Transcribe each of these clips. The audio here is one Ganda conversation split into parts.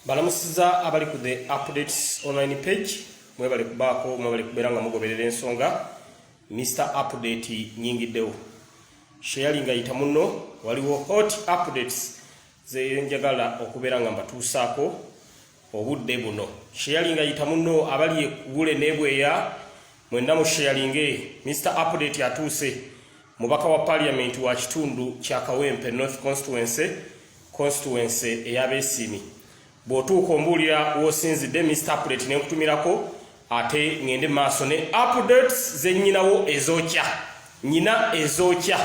Balamusiza abali ku The Updates online page. Mwebale kubaako, mwebale kubeera nga mugoberera ensonga. Mr Update nyingiddewo, sharinga, yita muno. Waliwo hot updates zenjagala okubeera nga mbatuusaako obudde buno. Sharinga, yita muno. Abali ekugule nebweya mwenna musharinge. Mr Update atuuse, mubaka wa parliament wa kitundu kya Kawempe North constituency, constituency ey'abeesiimi. Bw'otuuka ombuulira w'osinzidde, Mr Update, nenkutumirako, ate ŋŋende maaso ne updates zennyinawo ezookya, nyina ezookya.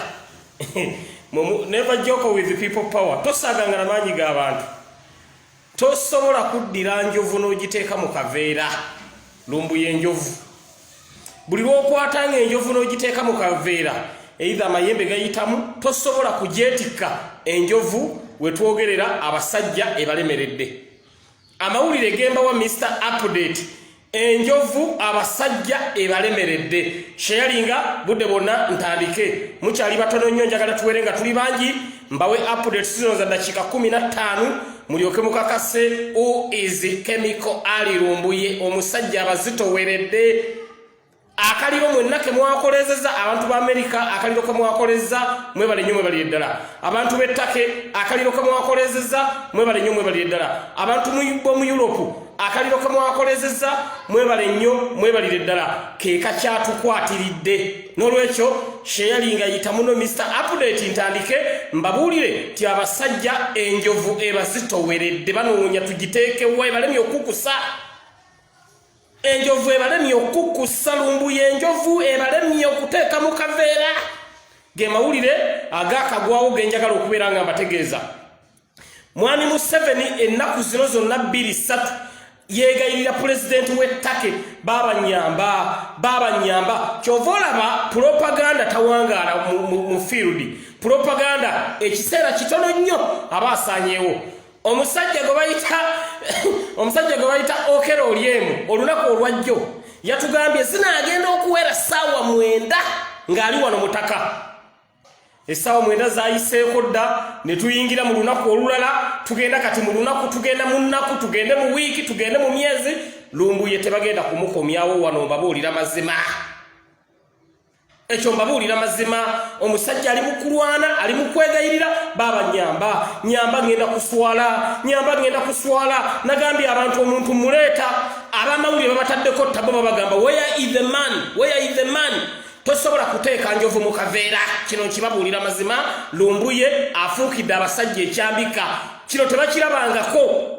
Never joke with the people power. Tosaaganga na maanyi g'abantu. Tosobola kuddira njovu n'ogiteeka mu kaveera. Lumbuye enjovu, buli lwokwata nga enjovu n'ogiteeka mu kaveera, eitha amayembe gayitamu, tosobola kugyetikka. Enjovu wetwogerera abasajja ebalemeredde. Amawulire gembawa, Mr Update, enjovu abasajja ebalemeredde. Sharinga budde bwonna ntandike. Mukyali batono nnyo, njagala tuwere nga tuli bangi, mbawe updates zino za dakiika 15, mulyoke mukakase who is Chemical Ali Lumbuye. Omusajja abazitoweredde. Akaliro mwenna ke mwakolezeza, abantu ba Amerika, akaliro ke mwakoleza, mwebale nnyo, mwebalire ddala. Abantu b'ettake, akaliro ke mwakolezeza, mwebale nnyo, mwebalire ddala. Abantu b'omu Europe, akaliro ke mwakolezeza, mwebale nnyo, mwebalire ddala. Ke kakyatukwatiridde. N'olwekyo sharinga, yita muno Mr Update, ntandike mbabuulire ti abasajja enjovu ebazitoweredde, banoonya tugiteekewa, ebalemye okukusa. Enjovu ebalemye okukusa. Lumbuye enjovu ebalemye okuteeka mu kaveera. Ge mawulire agakagwawo genjagala okubeera nga mbategeeza. Mwami Museveni ennaku zino zonna 2, 3 yeegayirira pulezidenti w'ettake, "Baaba nyamba, baaba nyamba." Kyova olaba propaganda tawangaala mu field. Propaganda ekiseera kitono nnyo aba asaanyeewo. Omusajja gwe bayita Okero Olyemu, olunaku olwajjo yatugambye zinaagenda okuwera ssaawa 9 ng'ali wano mutaka. Essaawa 9 zayiseeko dda, ne tuyingira mu lunaku olulala. Tugenda kati mu lunaku, tugenda mu nnaku, tugende mu wiiki, tugende mu myezi. Lumbuye tebagenda kumukomyawo wano, mbabuulira mazima. Ekyo mbabuulira mazima. Omusajja ali mu kulwana, ali mu kwegayirira, "Baaba nyamba, nyamba, ngenda kuswala, nyamba, ngenda kuswala. Nagambye abantu omuntu muleeta." Abamawulire babataddeko tabo, babagamba, "Where is the man? Where is the man?" Tosobola kuteeka njovu mu kaveera. Kino nkibabuulira mazima. Lumbuye afuukidde abasajja ekyambika. Kino tebakirabangako,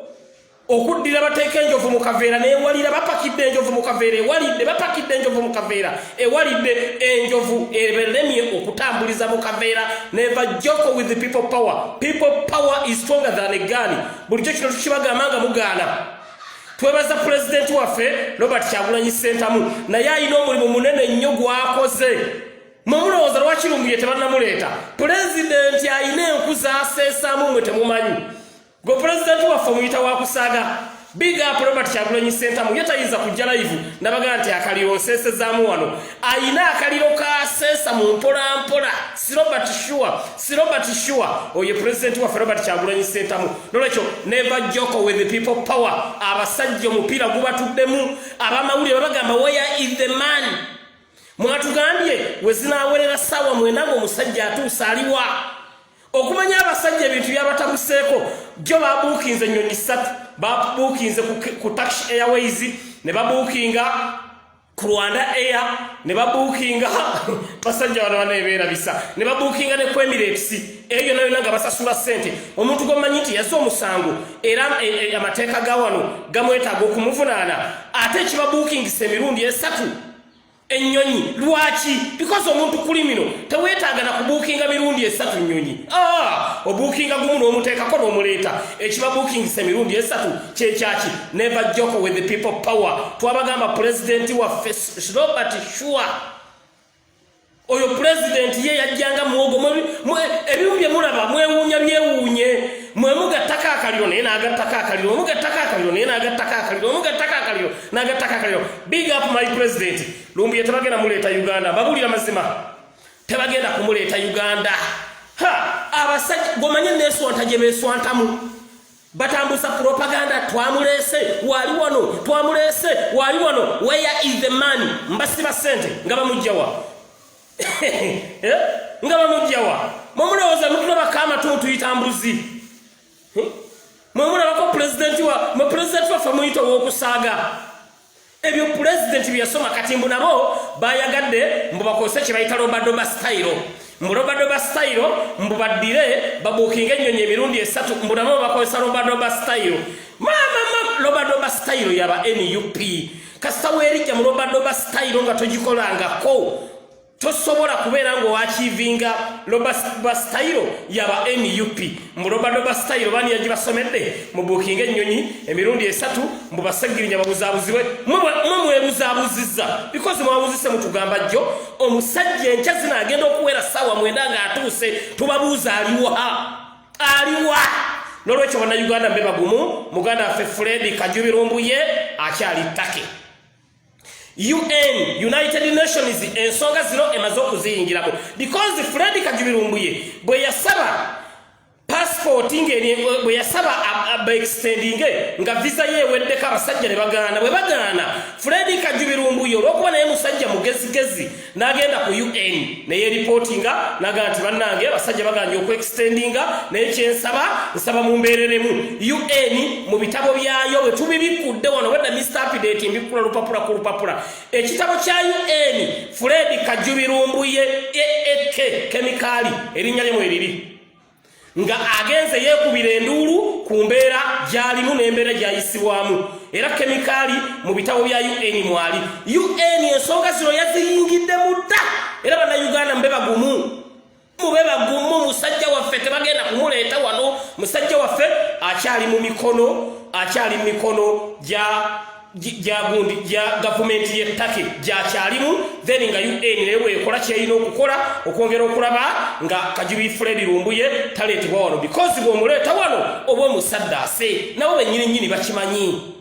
okuddira bateeka enjovu mu kaveera newalira. Bapakidde enjovu mu kaveera, ewalidde. Bapakidde enjovu mu kaveera, ewalidde. Enjovu eberemye okutambuliza mu kaveera. Never joke with the people power. People power is stronger than a gun. Bulijjo kino tukibagamba nga mugaana. Twebaza pulezidenti waffe Robert Kyagulanyi Sentamu, naye alina omulimu munene nnyo gwakoze. Mwemulowooza lwaki Lumbuye tebannamuleeta? Pulezidenti alina enku zaseesaamu, mwe temumanyi. Gwe pulezidenti waffe omuyita wakusaaga. Big up Robert Kyagulanyi Sentamu. Ye tayinza kujja live nabagaa nti akaliro nseesezaamu wano. Ayina akaliro kaseesa mu mpolampola. Si Robert sure, si Robert sure. Oyo pulezidenti waffe Robert Kyagulanyi Sentamu. Nolwekyo never joke with the people power. Abasajja omupiira gubatuddemu. Abamawulire babagamba, "Where is the man? Mwatugambye we zinaawerera ssaawa 9 nga omusajja atuuse, aliwa?" Okumanya abasajja ebintu byabatabuseeko, jo babuukinze ennyonyi ssatu. Babuukinze ku Turkish Airways, ne babuukinga ku Rwanda Air, ne babuukinga, basajja bano banebeerabisa, ne babuukinga ne ku Emirates. Eyo yonna yonna nga basasula ssente. Omuntu gwomanyi nti yazze omusango, era amateeka ga wano gamwetaaga okumuvunaana, ate ekibabuukingisa emirundi esatu ennyonyi lwaki? Because omuntu criminal teweetaaga na kubuukinga mirundi esatu nnyonyi. Ah, obuukinga gumu n'omuteekako n'omuleeta. Ekibabuukingisa emirundi esatu kyekyaki? Never joke with the people power. Twabagamba pulezidenti waffe Robert sure, oyo pulezidenti ye yajjanga muwogo. Ebimu bye mulaba mwewuunya, byewuunye. Mwemugattako akaliro naye n'agattako akaliro, mugattako akaliro naye n'agattako akaliro, mugattako akaliro n'agattako akaliro. Big up my president. Lumbuye tebagenda muleeta Uganda, mbabuulira mazima, tebagenda kumuleeta Uganda. Ha, abasajja gomanye neswanta gye beeswantamu. Batambuza propaganda, "Twamuleese, waali wano, twamuleese, waali wano." Where is the man? Mbasiba sente nga bamugjawa? Eh? Nga bamugjawa? Mwemulowooza mutulabako amatu, mutuyita mbuzi? Eh? Mwemulabako pulezidenti wa mwe, pulezidenti waffe muyita ow'okusaaga. Ebyo pulezidenti byeyasoma. Kati mbu nabo bayagadde mbu bakozese kye bayita rope-a-dope style, mbu rope-a-dope style, mbu baddire babuukinga ennyonyi emirundi 3, mbu nabo bakozesa rope-a-dope style. Mama, rope-a-dope style yaba NUP. Kasita weerijja mu rope-a-dope style nga togikolangako, tosobola kubeera ng'owachievinga rope-a-dope style yaba NUP. Mu rope-a-dope style bani yagibasomedde? Mubuukinga ennyonyi emirundi 3, mbu Bassegirinya babuzaabuzibwe. Mwe mwebuzaabuzizza because mwabuzise. Mutugamba jjo omusajja enkya zino agenda okuwera ssaawa 9 ng'atuuse, tubabuuza aliwa? Aliwa? N'olwekyo Bannayuganda, mbe bagumu. Muganda waffe Fred Kajubi Lumbuye akyali Turkey. UN, United Nations, ensonga zino emaze okuziyingiramu because Fred Kajubi Lumbuye bwe yasaba passport, ngeri bwe yasaba baextendinge nga visa ye eweddeko, abasajja ne bagaana. Bwe bagaana, Fred Kajubi Lumbuye, olw'okuba naye musajja mugezigezi, n'agenda ku UN neyeripootinga, n'agamba nti, "Bannange, abasajja baganye okuextendinga, naye kyensaba, nsaba mumbeereremu." UN mu bitabo byayo bwe tubibikudde wano, wedda Mr Update mbikula lupapula ku lupapula, ekitabo kya UN, Fred Kajubi Lumbuye eek kemikaali erinnya lyemu eriri nga agenze yeekubira enduulu ku mbeera gy'alimu n'embeera gy'ayisibwamu. Era kemikaali mu bitabo bya UN mwali. UN ensonga zino yaziyingiddemu dda. Era Bannayuganda, mube bagumu, mube bagumu. Musajja waffe tebagenda kumuleeta wano. Musajja waffe akyali mu mikono, akyali mu mikono gya gundi, gya gavumenti y'e Turkey gyakyalimu. Then nga UN naye bwekola kyerina okukola okwongera okulaba nga Kajubi Fred Lumbuye taleetebwa wano, because bw'omuleeta wano oba omusaddaase, nabo bennyini nnyini bakimanyi.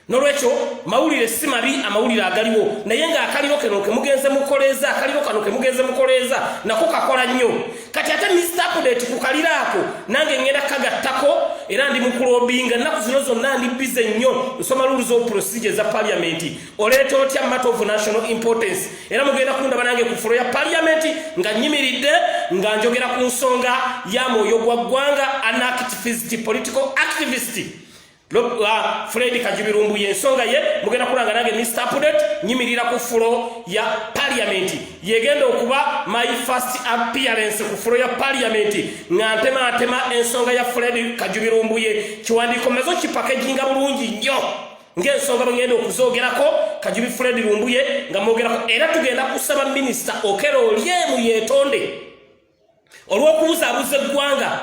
Nolwekyo mawulire si mabi, amawulire agaliwo, naye ng'akaliro kano kemugenze mukoleeza, akaliro kano kemugenze mukoleeza nako kakola nnyo. Kati ate Mr Update ku kaliro ako nange ngenda kagattako, era ndi mukulobinga ennaku zino zonna, ndi busy nnyo nsoma rules of procedure za parliament. Oleeta otya matter of national importance? Era mugenda kundaba nange ku floor ya parliament nga nyimiridde nga njogera ku nsonga ya mwoyo gwa ggwanga, an activist, political activist Fred Kajubi Lumbuye. Ensonga ye mugenda kulanga nange Mr Update nyimirira ku floor ya parliament. Yegenda okuba my first appearance ku floor ya parliament nga ntematema ensonga ya Fred Kajubi Lumbuye. Kiwandiiko maze okipackaginga bulungi nnyo ng'ensonga bwe okuzoogerako Kajubi Fred Lumbuye nga mwogerako. Era tugenda kusaba Minisita Okello Oryem yeetonde olw'okubuzaabuza eggwanga.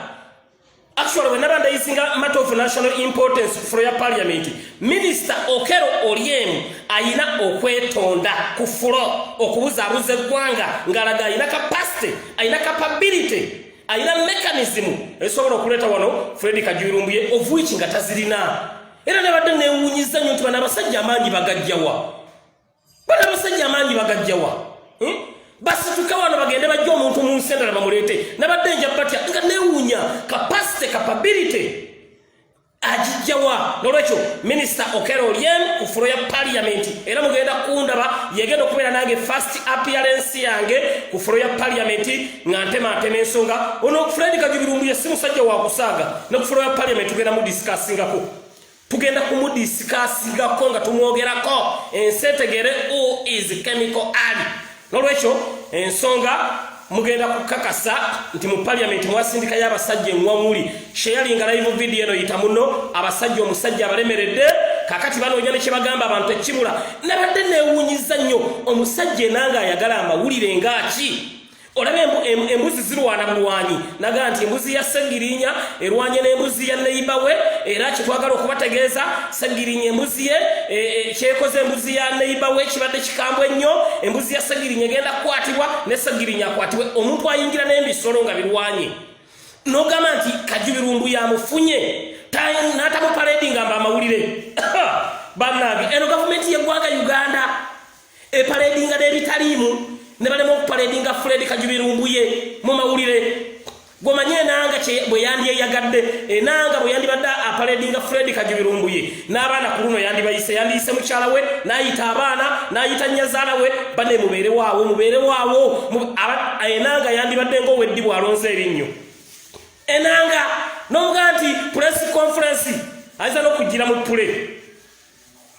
Actually, bwe naba ndaisinga matter of national importance ku floor ya parliament, Minisita Okello Oryem ayina okwetonda ku floor okubuzaabuza eggwanga, ng'alaga ayina capacity, ayina capability, ayina mechanism esobola okuleeta wano Fred Kajubi Lumbuye, of which nga tazirina. Era nabadde newuunyiza nnyo nti bano abasajja amaanyi bagajjawa? Bano abasajja amaanyi bagajjawa? Hmm? Basituke wano bagende bajja omuntu mu nsi endala bamuleete. Nabadde nja batya nga newuunya capacity, capability agijjawa? Nolwekyo Minisita Okello Oryem ku floor ya parliament, era mugenda kundaba, yegenda okubeera nange first appearance yange ku floor ya parliament nga ntematema ensonga. Ono Fred Kajubi Lumbuye si musajja wakusaaga. Ne ku floor ya parliament tugenda mudiscussingako, tugenda kumudiscussingako nga tumwogerako, ensi etegere who is Chemical Ali. Nolwekyo ensonga mugenda kukakasa nti mu parliament mwasindikayo abasajja eŋŋwaŋuli. Sharinga live video eno, yita muno abasajja. Omusajja abalemeredde, kakati banoonya ne kyebagamba abantu ekibula. Nabadde neewuunyiza nnyo omusajja enanga ayagala amawulire ngaaki. Olaba embuzi zirwana bulwanyi, nagaa nti embuzi ya Segirinya erwanye n'embuzi ya neighbour we. Era kyetwagala okubategeeza, Segirinya embuzi ye kyekoze embuzi ya neighbour we kibadde kikambwe ennyo. Embuzi ya Segirinya egenda kukwatibwa ne Segirinya akwatibwe. Omuntu ayingira n'embisolo nga birwanye, nogamba nti Kajubi Lumbuye yamufunye n'atamuparadinga mba amawulire. Bannange, eno gavumenti y'eggwanga Uganda eparadinga n'ebitaliimu, ne balema okuparadinga Fred Kajubi Lumbuye mu mawulire. Gwemanyi Enanga bwe yandyeyagadde, Enanga bwe yandibadde aparadinga Fred Kajubi Lumbuye n'abaana ku luno, yandibayise, yandiyise mukyala we, n'ayita abaana, n'ayita nnyazaala we, bane mubeere waawo, mubeere waawo. Enanga yandibadde ng'oweddi bw'alonze erinnyo. Enanga n'omugaa nti press conference ayinza n'okugira mu pule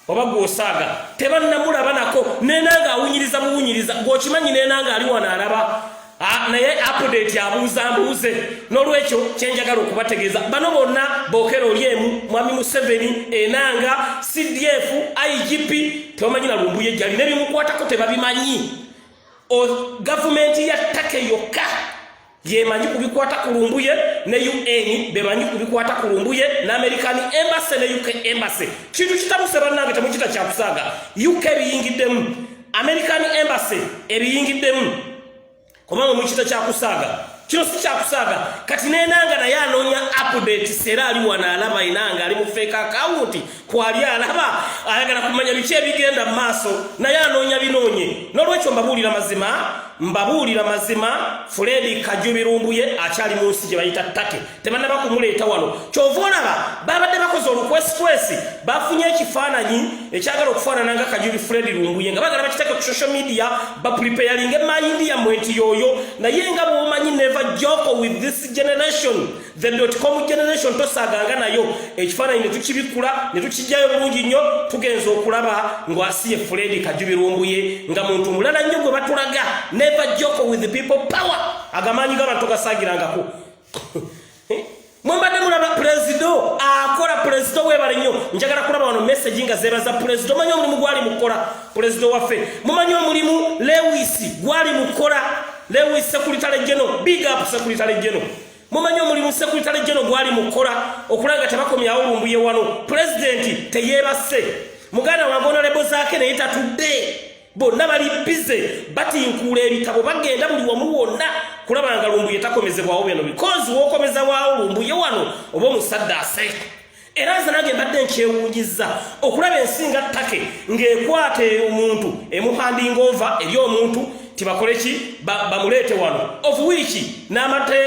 oba gw'osaaga tebannamulaba nako. Nenanga awunyiriza buwunyiriza, gw'okimanyi nenanga ali wano alaba. Ah, naye update abuuza mbuuze. N'olwekyo kyenjagala okubategeeza, bano bonna bookera oli emu, Mwami Museveni, Enanga, CDF, IGP, tebamanyi na Lumbuye gyali, nebimukwatako tebabimanyi. Gavumenti ya Turkey yokka yemanyi kubikwata ku Lumbuye, ne UN bemanyi kubikwata ku Lumbuye, ne American Embassy ne UK Embassy. Kintu kitabuse bannange, temukita kyakusaaga. UK ebiyingiddemu, American Embassy ebiyingiddemu, kubanga mukita kyakusaaga. Kino si kyakusaaga. Kati nenanga naye anoonya update, sera ali wano alaba. Enanga ali mu fake account kwali alaba, ayagala kumanya biki ebigenda mu maaso, naye anoonya binoonye. N'olwekyo mbabuulira mazima, mbabuulira mazima, Fred Kajubi Lumbuye akyali mu nsi gye bayita Turkey, tebannaba kumuleeta wano. Kyova olaba babadde bakoze olukwesikwesi, bafunye ekifaananyi ekyagala okufaanana nga Kajubi Fred Lumbuye, nga bagala bakiteeke ku social media, bapreparinga emayindi yammwe nti yoyo. Naye nga bw'omanyi, never joke with this generation, the .com generation, tosaaganga nayo. Ekifaananyi ne tukibikula ne tukijjayo bulungi nnyo, tugenza okulaba ng'asiye Fred Kajubi Lumbuye nga muntu mulala nnyo gwe batulaga. Never joke with the people power. Agamaanyi g'abantu togasaagirangako. Mwembadde mulaba pulezidо akola. Pulezidо weebale nnyo. Njagala kulaba wano message nga zeebaza pulezidо. Omanyi omulimu gwali mukukola, pulezidо waffe? Mumanyi omulimu Lewis gwali mukukola? Lewis Secretary General, big up Secretary General. Mumanyi omulimu Secretary General gwali mukukola okulaba nga tebakomyawo Lumbuye wano? Pulezidenti teyeebase. Muganda wange Honorable Zaake naye tatudde. Bonna bali busy batinkuula ebitabo, bagenda buli wamu wonna kulaba nga Lumbuye takomezebwawo bino, because wookomezebwawo Lumbuye wano oba omusaddaase. Era nze nange mbadde nkyewuunyiza okulaba ensi nga Turkey ng'ekwata omuntu, emuhandinga over eri omuntu tibakole ki, bamuleete wano, of which n'amate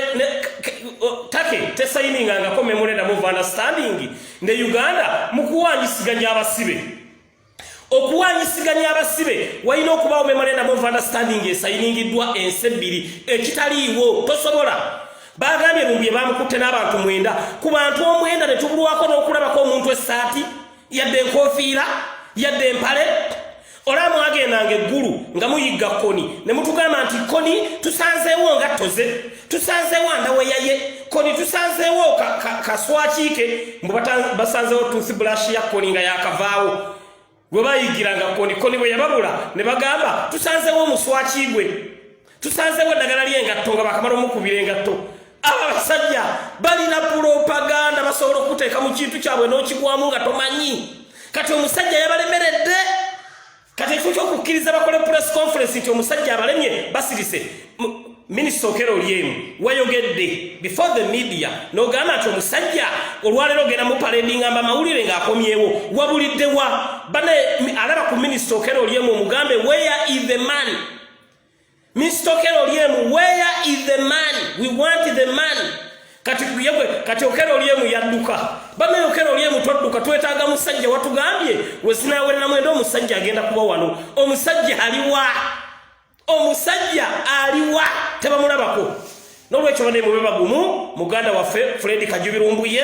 Turkey tesayiningangako memorandum of understanding ne Uganda mu kuwanyisiganya abasibe. Okuwanyisiganya abasibe walina okubaawo memorandum of understanding esayiningiddwa ensi ebbiri, ekitaliiwo. Tosobola. Bagambye Lumbuye bamukutte n'abantu 9. Ku bantu 9 ne tubulwako n'okulabako omuntu essaati, yadde enkofiira, yadde empale. Olaba mwagendanga eggulu nga muyigga Kony ne mutugamba nti Kony tusanzeewo ngatto ze, tusanzeewo underwear ye Kony, tusanzeewo kaswakiike, mbu basanzeewo toothbrush ya Kony nga yakavaawo gwe bayigiranga Kony. Kony bwe yababula ne bagamba tusanzeewo omuswaki gwe, tusanzeewo eddagala ly'engatto nga bakamala omukubira engatto. Aba basajja balina propaganda, basobola okuteeka mu kintu kyabwe n'okigwamu nga tomanyi. Kati omusajja yabalemeredde. Kati ekifo ky'okukkiriza bakole press conference nti omusajja abalemye, basirise. Minisita Okello Oryem, wayogedde before the media n'ogamba nti omusajja olwaleero ogenda mu paradinga mba mawulire ng'akomyewo. Wabuliddewa bane? Alaba ku Minisita Okello Oryem, omugambe, where is the man? Mr. Okello Oryem, where is the man? We want the man. Kati yegwe, kati Okello Oryem yadduka. Bame Okello Oryem, todduka, twetaaga musajja. Watugambye wezinaawerera 9 omusajja agenda kuba wano. Omusajja aliwa? Omusajja aliwa? Tebamulabako. N'olwekyo bane mube bagumu, muganda waffe Fred Kajubi Lumbuye,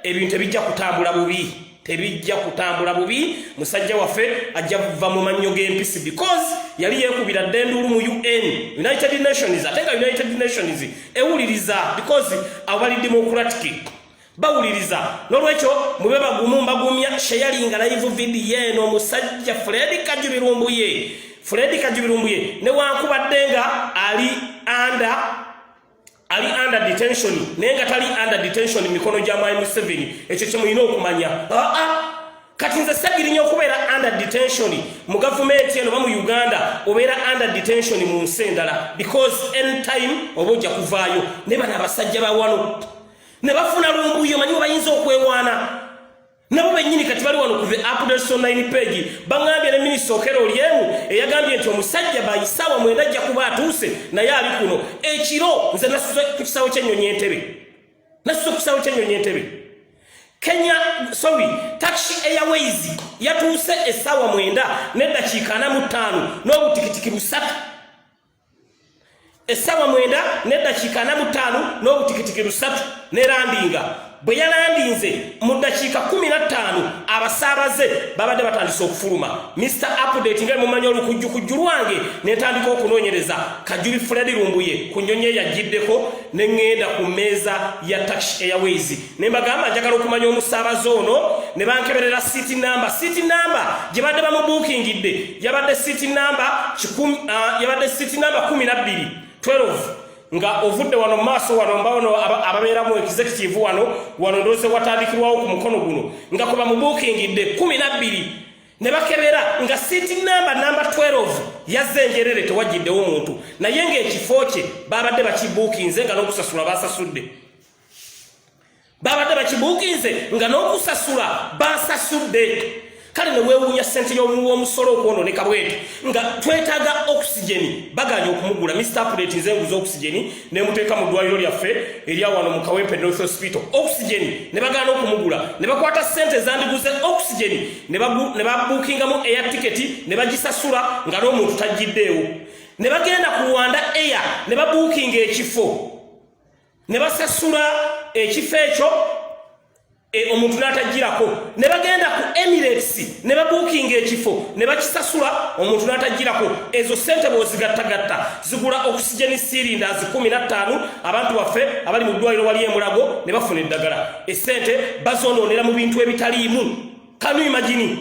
ebintu tebijja kutambula bubi, tebijja kutambula bubi. Musajja waffe ajja kuva mu mannyo g'empisi, because yali yeekubira dda enduulu mu UN, United Nations, ate nga United Nations ewuliriza, because abo bali democratic, bawuliriza. N'olwekyo mube bagumu, mbagumya. Sharinga live video eno. Omusajja Fred Kajubi Lumbuye, Fred Kajubi Lumbuye, newankubadde nga ali under detention, naye nga tali under detention mu mikono gya Mwami Museveni. Ekyo kyemulina okumanya. Aa, kati nze sagirinya okubeera under detention mu gavumenti eno ba mu Uganda, obeera under detention mu nsi endala, because anytime oba ojja kuvaayo. Ne bano abasajja ba wano ne bafuna Lumbuye, omanyi we bayinza okwewaana nabo bennyini. Admin kati bali wano ku The Updates Online page baŋambye ne Minisita Okello Oryem eyagambye nti omusajja by 9:00 ajja kuba atuuse, naye ali kuno ekiro. Nze nasuze ku kisaawe ky'ennyonyi Entebe, nasuze ku kisaawe ky'ennyonyi Entebe. Kenya, sorry, Turkish Airways yatuuse 9:45 n'obutikitiki 3, 9:45 n'obutikitiki 3, nelandinga. Bwe yalandinze, mu ddakiika 15 abasaabaze babadde batandise okufuluma. Mr Update, nga mumanyi olukujjukujju lwange, netandika okunoonyereza Kajubi Fred Lumbuye ku nnyonyi eyajjiddeko, ne ŋŋenda ku mmeeza ya Turkish Airways ne mbagamba njagala okumanya omusaabaze ono, ne bankeberera seat number. Seat number gye badde bamubuukingidde yabadde seat number, yabadde seat number 12, 12, nga ovudde wano mumaaso wano mbawano ababeera mu executive wano, wano ndowooza watandikirwawo ku mukono guno, nga kuba mubuukingidde 12, ne bakebera nga seat number 12 yazze enjerere, tewajjiddewo muntu, naye ng'ekifo kye babadde bakibuukinze nga n'okusasula basasudde, babadde bakibuukinze nga n'okusasula basasudde. Kale ne weewuunya ssente y'omusolo okwononeka bwetu nga twetaaga oxygen, baganye okumugula. Mr Update, nze nguza oxygen ne muteeka mu ddwaliro lyaffe erya wano mu Kawempe North Hospital. Oxygen ne bagaana okumugula, ne bakwata ssente ezandiguze oxygen ne babuukingamu air ticket ne bagisasula nga n'omuntu tajjiddeewo. Ne bagenda ku Rwanda Air ne babuukinga ekifo ne basasula ekifo ekyo, omuntu n'atagirako. Ne bagenda ku Emirates ne babuukinga ekifo ne bakisasula, omuntu n'atagirako. Ezo sente bw'ozigattagatta zigula oxygen cylinders 15, abantu baffe abali mu ddwaliro wali emulago ne bafuna eddagala. Esente bazonoonera mu bintu ebitaliimu. Can you imagine?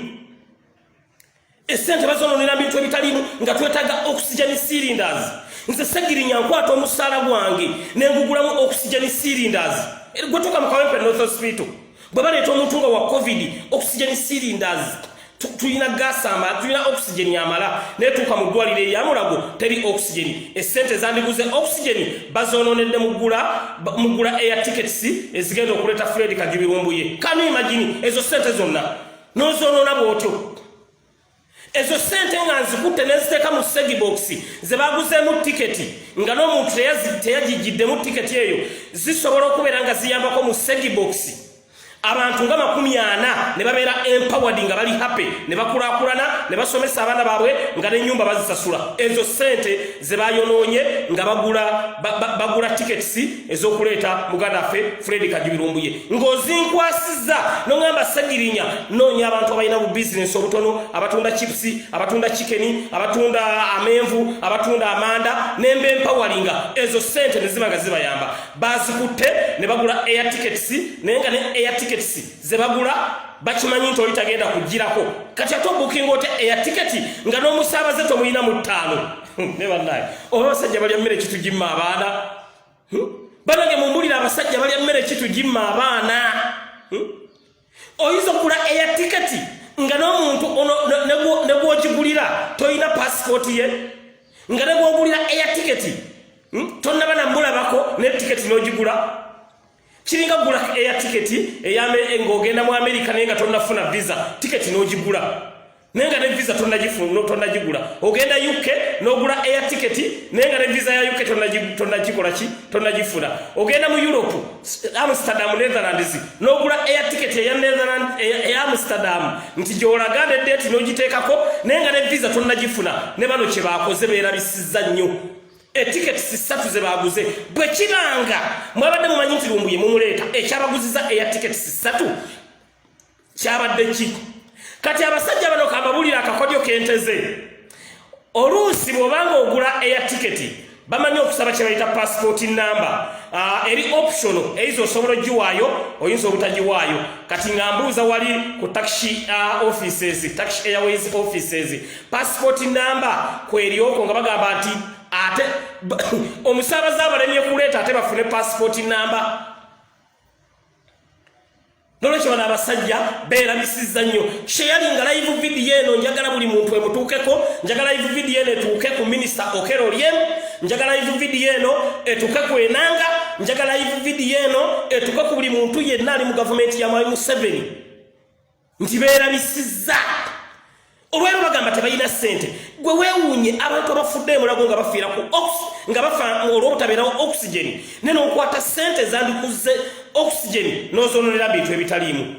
Esente bazonoonera mu bintu ebitaliimu nga twetaaga oxygen cylinders. Nze Segirinya nkwata omusaala gwange nengugulamu oxygen cylinders. Gwe tuuka mu Kawempe North Hospital, bwe baleeta omuntu nga wa COVID, oxygen cylinders tulina gas amala, tulina oxygen amala, naye tuuka mu ddwaliro eryamulago teri oxygen. Esente zandiguze oxygen bazonoonedde mugula air tickets ezigenda okuleeta Fred Kajubi Lumbuye. Can you imagine? Ezo sente zonna nozonoona bw'otyo. Ezo sente nga nzikutte neziteeka mu segibox ze baguzeemu tiketi nga n'omuntu teyagigiddemu tiketi eyo, zisobola okubeera nga ziyambako mu segibox abantu nga 40 ne babeera empowered, nga bali happy, ne bakulaakulana, ne basomesa abaana baabwe, nga n'ennyumba bazisasula. Ezo sente ze bayonoonye nga bagula tickets ez'okuleeta muganda waffe Fred Kajubi Lumbuye, ng'ozinkwasizza noŋŋamba, "Segirinya, noonya abantu abalina bu bizinesi obutono, abatunda chips, abatunda chicken, abatunda amenvu, abatunda amanda," nemba empoweringa. Ezo sente ne ziba nga zibayamba. Bazikutte ne bagula air tickets, naye nga ne air tickets ze bagula bakimanyi nti oli tagenda kugirako. Kati ate obukinga otya air ticket nga n'omusaabaze tomulina mu ttaano? Ne bannaye, oba abasajja balya mmere kitugimma abaana? Banange mumbulire, abasajja balya mmere kitugimma abaana? Oyinza okugula air ticket nga n'omuntu ne gw'ogigulira toyina pasipooti ye, nga ne gw'ogulira air ticket tonnaba namulabako, ne tiketi n'ogigula. Kiringa gula air ticket ng'ogenda mu Amerika naye nga tonnafuna visa, tiketi n'ogigula naye nga ne visa tonnagigula. Ogenda UK n'ogula air ticket naye nga ne visa ya UK tonnagikola ki, tonnagifuna. Ogenda mu Europe, Amsterdam, Netherlands, n'ogula air ticket eya Netherlands, eya Amsterdam, nti gy'olaga ne date n'ogiteekako, naye nga ne visa tonnagifuna. Ne bano kye bakoze beerabisizza nnyo. Etiketi ssatu ze baguze, bwe kibanga mwabadde mumanyi nti Lumbuye mumuleeta, ekyabaguziza eya tiketi 3 kyabadde ki? Kati abasajja bano kambabulira akakodyo kenteze. Oluusi bw'obanga ogula eya tiketi, bamanyi okusaba kye bayita passport number. Eri optional, eyinza osobola ogiwaayo, oyinza obutagiwaayo. Kati nga mbuuza wali ku Turkish offices, Turkish Airways offices, passport number kweryoko, nga bagamba nti ate omusaabaze abalemye kuleeta, ate bafune passport number. Nolwekyo bano abasajja beerabisizza nnyo. Sharinga live video eno, njagala buli muntu emutuukeko. Njagala live video eno etuuke ku Minisita Okello Oryem, njagala live video eno etuuke ku Enanga, njagala live video eno etuuke ku buli muntu yenna ali mu gavumenti ya Mwami Museveni. Nti beerabisizza olwero, bagamba tebalina ssente. Gwe weewuunye abantu abafudde emulago nga bafiira ku nga bafa olw'obutabeerawo oxygen, ne n'okwata ssente zandikuze oxygen n'ozononera bintu ebitaliimu.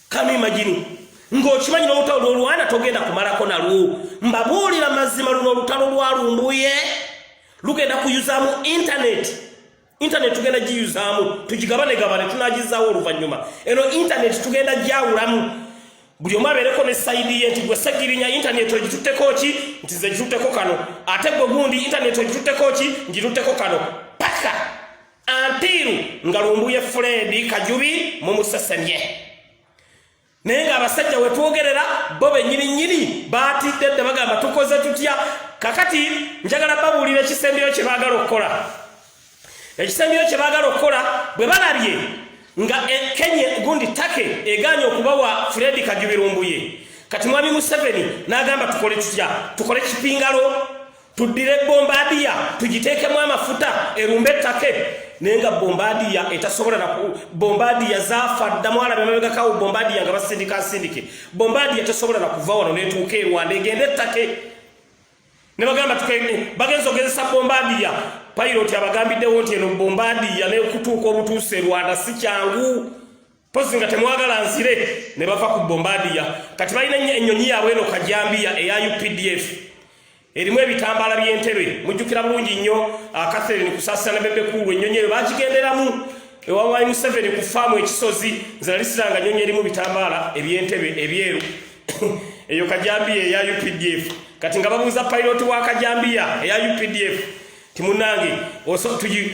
Can you imagine ng'okimanyi n'olutalo lw'olwana togenda kumalako nalwo? Mbabuulira mazima, luno olutalo lwalumbuye lugenda kuyuzaamu internet. Internet tugenda giyuzaamu, tugigabane gabane, tunagizaawo oluvannyuma. Eno internet tugenda gyawulamu, buli omu abeereko ne side ye, nti gwe Segirinya internet ogitutteko ki? Nti nze gitutteko kano. Ate gwe gundi internet ogitutteko ki? Ngitutteko kano, paka until nga Lumbuye Fred Kajubi mumusesemye. Naye ng'abasajja wetwogerera bo bennyini nnyini baatidde dda, bagamba tukoze tutya? Kakati njagala babuulira ekisembyeyo kye baagala okukola. Ekisembyeyo kye baagala okukola, bwe balabye nga Kenya gundi Turkey eganye okubawa Fred Kajubi Lumbuye, kati mwami Museveni n'agamba tukole tutya? Tukole kipingalo, tuddire Bombardier tugiteekemu amafuta erumbe ettake. Naye nga Bombardier etasobola naku, Bombardier zaafa dda. Mwalaba emabegakawo Bombardier nga basindika nsindike. Bombardier tesobola nakuva wano netuuka e Rwanda egende ettake. Ne bagamba bagenza ogezesa Bombardier, pilot abagambiddewo nti eno Bombardier nekutuuka obutuusa e Rwanda si kyangu, pozi nga temwagala nzire. Ne bava ku Bombardier, kati balina ennyonyi yaabwe eno kajambiya eya UPDF erimu ebitambaala by'entebe. Mujjukira bulungi nnyo Catherine Kusaasira ne Bebe Cool, ennyonyi eyo bagigenderamu ewawayi Museveni ku faamu ekisozi. Nze nali siranga nnyonyi erimu bitambaala eby'entebe ebyeru, eyo kajambiya eya UPDF. Kati nga babuuza pilot wa kajambiya eya UPDF timunange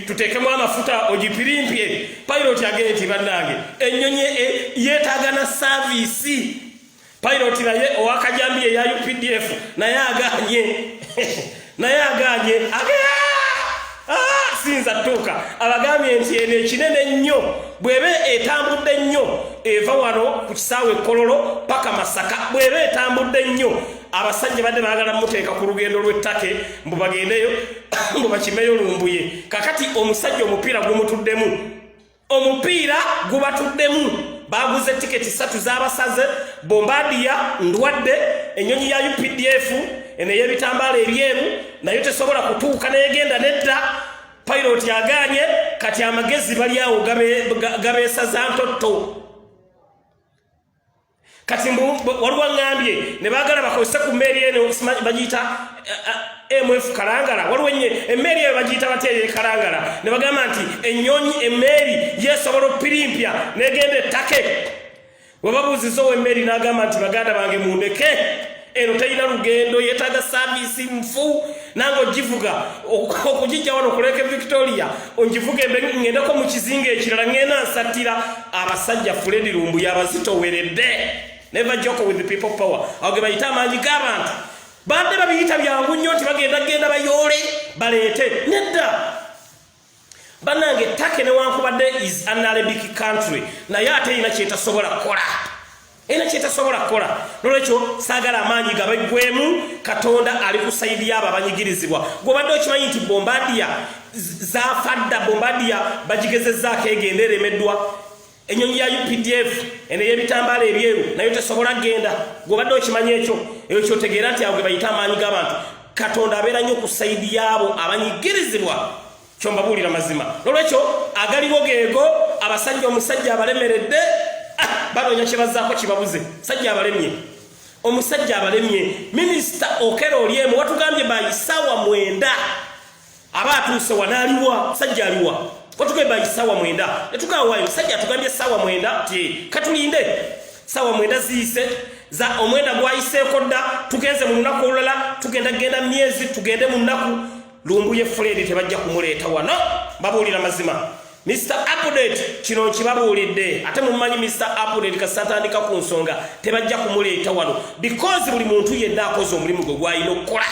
tuteekemu amafuta ogipirimpye. Pilot agende nti bannange, ennyonyi yeetaaga na service. Pilot naye owakajambiya eya UPDF naye aganye, naye aganye, sinza tuuka. Abagambye nti eno ekinene ennyo bw'eba etambudde ennyo eva wano ku kisaawe Ekkololo paka Masaka, bw'eba etambudde ennyo. Abasajja badde baagala muteeka ku lugendo lw'ettake, mbu bagendeyo, mbu bakimeyo Lumbuye. Kakati omusajja omupiira gumutuddemu, omupiira gubatuddemu. Baguze tiketi 3 z'abasaze. Bombardier ndwadde, ennyonyi ya UPDF eno ey'ebitambaala ebyeru nayo tesobola kutuuka neyegenda nedda, pilot aganye. Kati amagezi bali awo gabeesaza ntotto. Kati waliwo aŋŋambye ne baagala bakozese ku mmeeri eno bagiyita MF Kalangala. Waliwo emmeeri eyo bagiyita batya ey'e Kalangala? Ne bagamba nti ennyonyi, emmeeri yeesobola opirimpya negenda ettake. Bwe babuuziza ow'emmeeri n'agamba nti baganda bange mundeke, eno terina lugendo, yeetaaga service nfu, nange ogivuga okugijja wano okuleka Victoria, ongivuga ŋŋendeko mu kizinga ekirala, ŋŋenda nsattira. Abasajja Fred Lumbuye abazitoweredde. Never joke with the people power. Awo ge bayita amaanyi g'abantu. Badde babiyita byangu nnyo nti bagenda genda bayoole baleete. Nedda bannange, Turkey newankubadde is an Arabic country, naye ate erina kyetasobola kukola, erina kyetasobola kukola. Nolwekyo saagala amaanyi gabaggwemu. Katonda ali ku side y'abo abanyigirizibwa. Gwobadde okimanyi nti Bombardier zaafa dda? Bombardier bagigezezzaako egenda eremeddwa. Ennyonyi ya UPDF eno ey'ebitambaala ebyeru nayo tesobola kgenda. Gwobadde okimanyi ekyo? Ekyo kyotegeera nti awo ge bayita amaanyi g'abantu. Katonda abeera nnyo ku side y'abo abanyigirizibwa, kyombabuulira mazima. Nolwekyo agaliwo geego, abasajja omusajja abalemeredde, banoonya kyebazaako kibabuze. Sajja abalemye, omusajja abalemye. Minisita Okello Oryem watugambye by 9:00 aba atuuse wanaaliwa. Musajja aliwa? Watugambye by 9:00, netugawayo. Musajja atugambye 9:00 ti katulinde. 9:00 ziyise za omwenda gwayiseeko dda, tugenze mu lunaku olulala, tugenda genda myezi, tugende mu nnaku. Lumbuye Fred tebajja kumuleeta wano, babuulira mazima. Mr Update kino nkibabuulidde, ate mumanyi Mr Update kasatandika ku nsonga. Tebajja kumuleeta wano because buli muntu yenna akoze omulimu gwe gwalina okukola.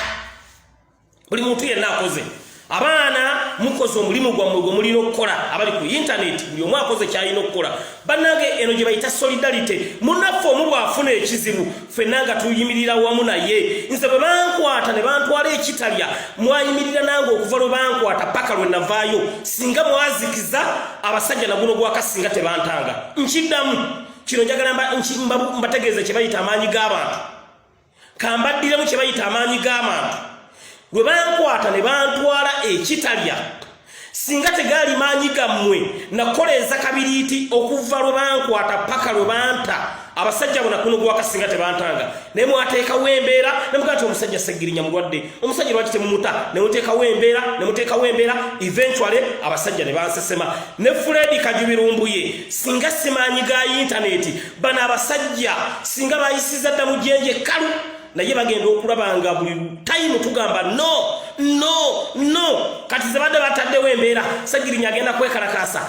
Buli muntu yenna akoze, abaana mukoze omulimu gwammwe gwe mulina okukola. Abali ku intaneti, buli omu akoze kyalina okukola. Bannange, eno gye bayita solidarity. Munnaffe omu bw'afuna ekizibu, ffenna nga tuyimirira wamu naye. Nze bwe bankwata ne bantwala ekitalya, mwayimirira nange okuva lwe bankwata paka lwe navaayo. Singa mwazikiza abasajja naguno gwaka, singa tebantanga. Nkiddamu. Kino njagala mbategeeze kye bayita amaanyi g'abantu. Kambaddiremu kye bayita amaanyi g'abantu. Lwe bankwata ne bantwala ekitalya, singa tegaali maanyi gammwe nakoleeza kabiriiti okuva lwe bankwata paka lwe banta. Abasajja bona kuno gwaka singa tebantanga, naye mwateekawo embeera nemugaa nti omusajja Segirinya mulwadde, omusajja lwaki temumuta? Nemuteekawo embeera, nemuteekawo embeera, eventually abasajja ne bansesema. Ne Fred Kajubi Lumbuye, singa simaanyi ga yintaneti, bano abasajja singa bayisiza dda mu jjenje ekkalu. Naye bagenda okulaba nga buli time tugamba no, no, no. Kati zebadde bataddewo embeera, Segirinya agenda kwekalakaasa.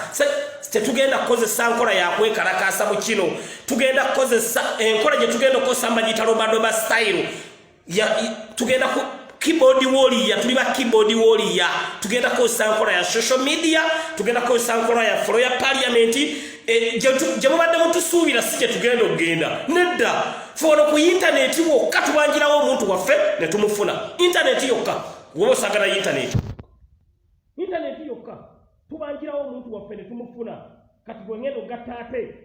Tetugenda kukozesa nkola yakwekalakaasa mu kino. Tugenda kukozesa enkola gye tugenda okukozesa, mbagiyita robadoba style. Tugenda ku keyboard warrior, tuli ba keyboard warrior. Tugenda kukozesa nkola ya social media, tugenda kukozesa nkola ya floor ya parliament. Gye mubadde mutusuubira si gye tugenda okugenda, nedda. Fe wano ku intaneti wokka tubanjirawo omuntu waffe ne tumufuna. Intaneti yokka, woba osagala intaneti, intaneti yokka tubanjirawo omuntu waffe ne tumufuna. Kati bwengenda ogatta ate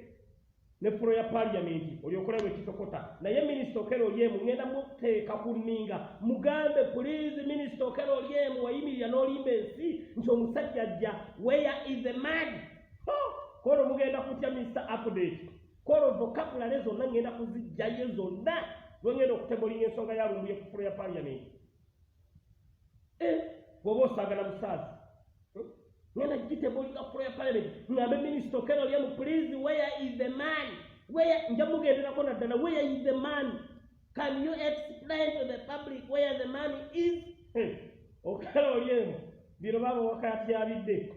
ne floor ya parliament, olyokola bwe kitokota. Naye Minisita Okello Oryem ngenda muteeka ku nninga, mugambe, "Please, Minisita Okello Oryem, wayimirira n'olimba ensi nti omusajja ajja. Where is the man?" Kolo mugenda kutya Mr Update. Kolo vocabulary zonna ngenda kuzijjayo zonna lwengenda okutablinga ensonga ya Lumbuye ku floor ya parliament. Bw'oba osaagala musaazi, ngenda gitablinga floor ya parliament, ngambe Minisita Okello Oryem, "Please, where is the man? Where?" Nja mugenderako naddala. "Where is the man? Can you explain to the public where the man is?" Okello Oryem, bino baaba wakatyabidde.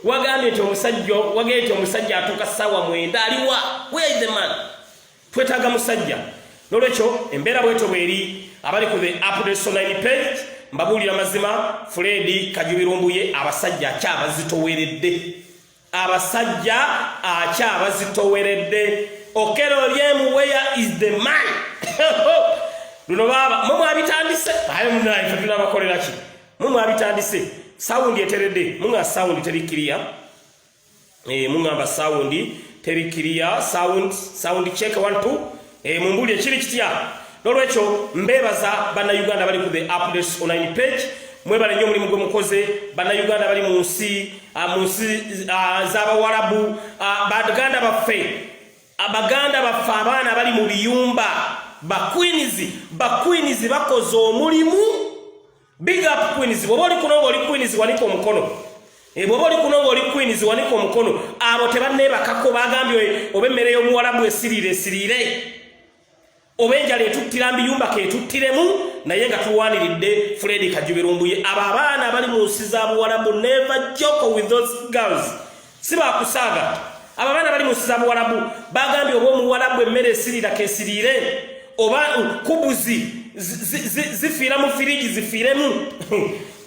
Wagambye nti omusajja, wagambye nti omusajja atuuka ssaawa 9, aliwa? Where is the man? Twetaaga musajja. Nolwekyo embeera bwetyo bweri. Abali ku the Updates Online page, mbabuulira mazima, Fred Kajubi Lumbuye abasajja akyabazitoweredde, abasajja akyabazitoweredde. Okello Oryem, where is the man? Luno baaba mwe mwabitandise. Aye munaye, fe tunabakolera ki? Mwe mwabitandise. Sound eteredde? Muŋa sound teri clear. Muŋŋamba sound teri clear. Sound check 1 2. Mumbuli ekiri kitya? Nolwekyo mbebaza Bannayuganda bali ku the Updates Online page, mwebale nnyo omulimu gwe mukoze. Bannayuganda bali mu nsi, mu nsi z'Abawalabu, baganda baffe, baganda baffe, abaana bali mu biyumba, baqueens, baqueens bakoze omulimu. Big up queens. Bw'oba oli kuno ng'oli queens, wanika omukono. Bw'oba oli kuno ng'oli queens, wanika omukono. Abo tebanneebakako, bagambye oba emmere y'omuwalabu esiriire esiriire, oba enjala etuttira mbiyumba ketuttiremu, naye nga tulwaniridde Fred Kajubi Lumbuye. Abo abaana abali mu nsi za Buwalabu, never joke with those girls, si bakusaaga. Abo abaana bali mu nsi za Buwalabu bagambye oba omuwalabu emmere esirira kesiriire, oba kubuzi zifiira mu firiji zifiiremu,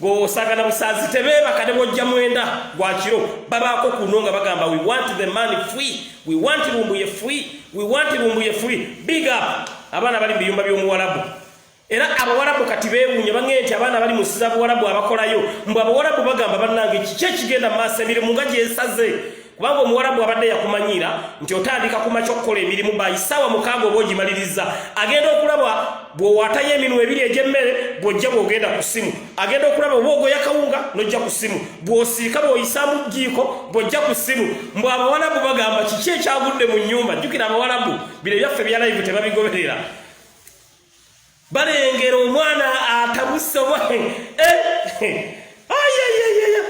gosaaga na busaazi. Tebeebaka ne bwojja 9 gwa kiro, babaako kuno nga bagamba, "We want the man free, we want Lumbuye free, we want Lumbuye free." Big up abaana bali mu biyumba by'omuwalabu. Era Abawalabu kati beewuunya, baŋŋee nti abaana bali mu nsi za Buwalabu abakolayo, mbu Abawalabu bagamba, "Bannange, kiki ekigenda mu maaso? Emirimu nga gyensaze?" Kubanga Omuwalabu abadde yakumanyiira nti otandika ku makya okukola emirimu, by ssaawa 6 oba ogimaliriza. Agenda okulaba bw'owaatayo eminwe ebiri egy'emmere, bw'ojja bw'ogenda ku ssimu, agenda okulaba oba ogoya kawunga n'ojja ku ssimu, bw'osiika, bw'oyisaamu jjiiko, bw'ojja ku ssimu. Mbu Abawalabu bagamba, "Kiki ekyagudde mu nnyumba?" Jjukira Abawalabu bino ebyaffe bya live tebabigoberera. Balengera omwana atabuse.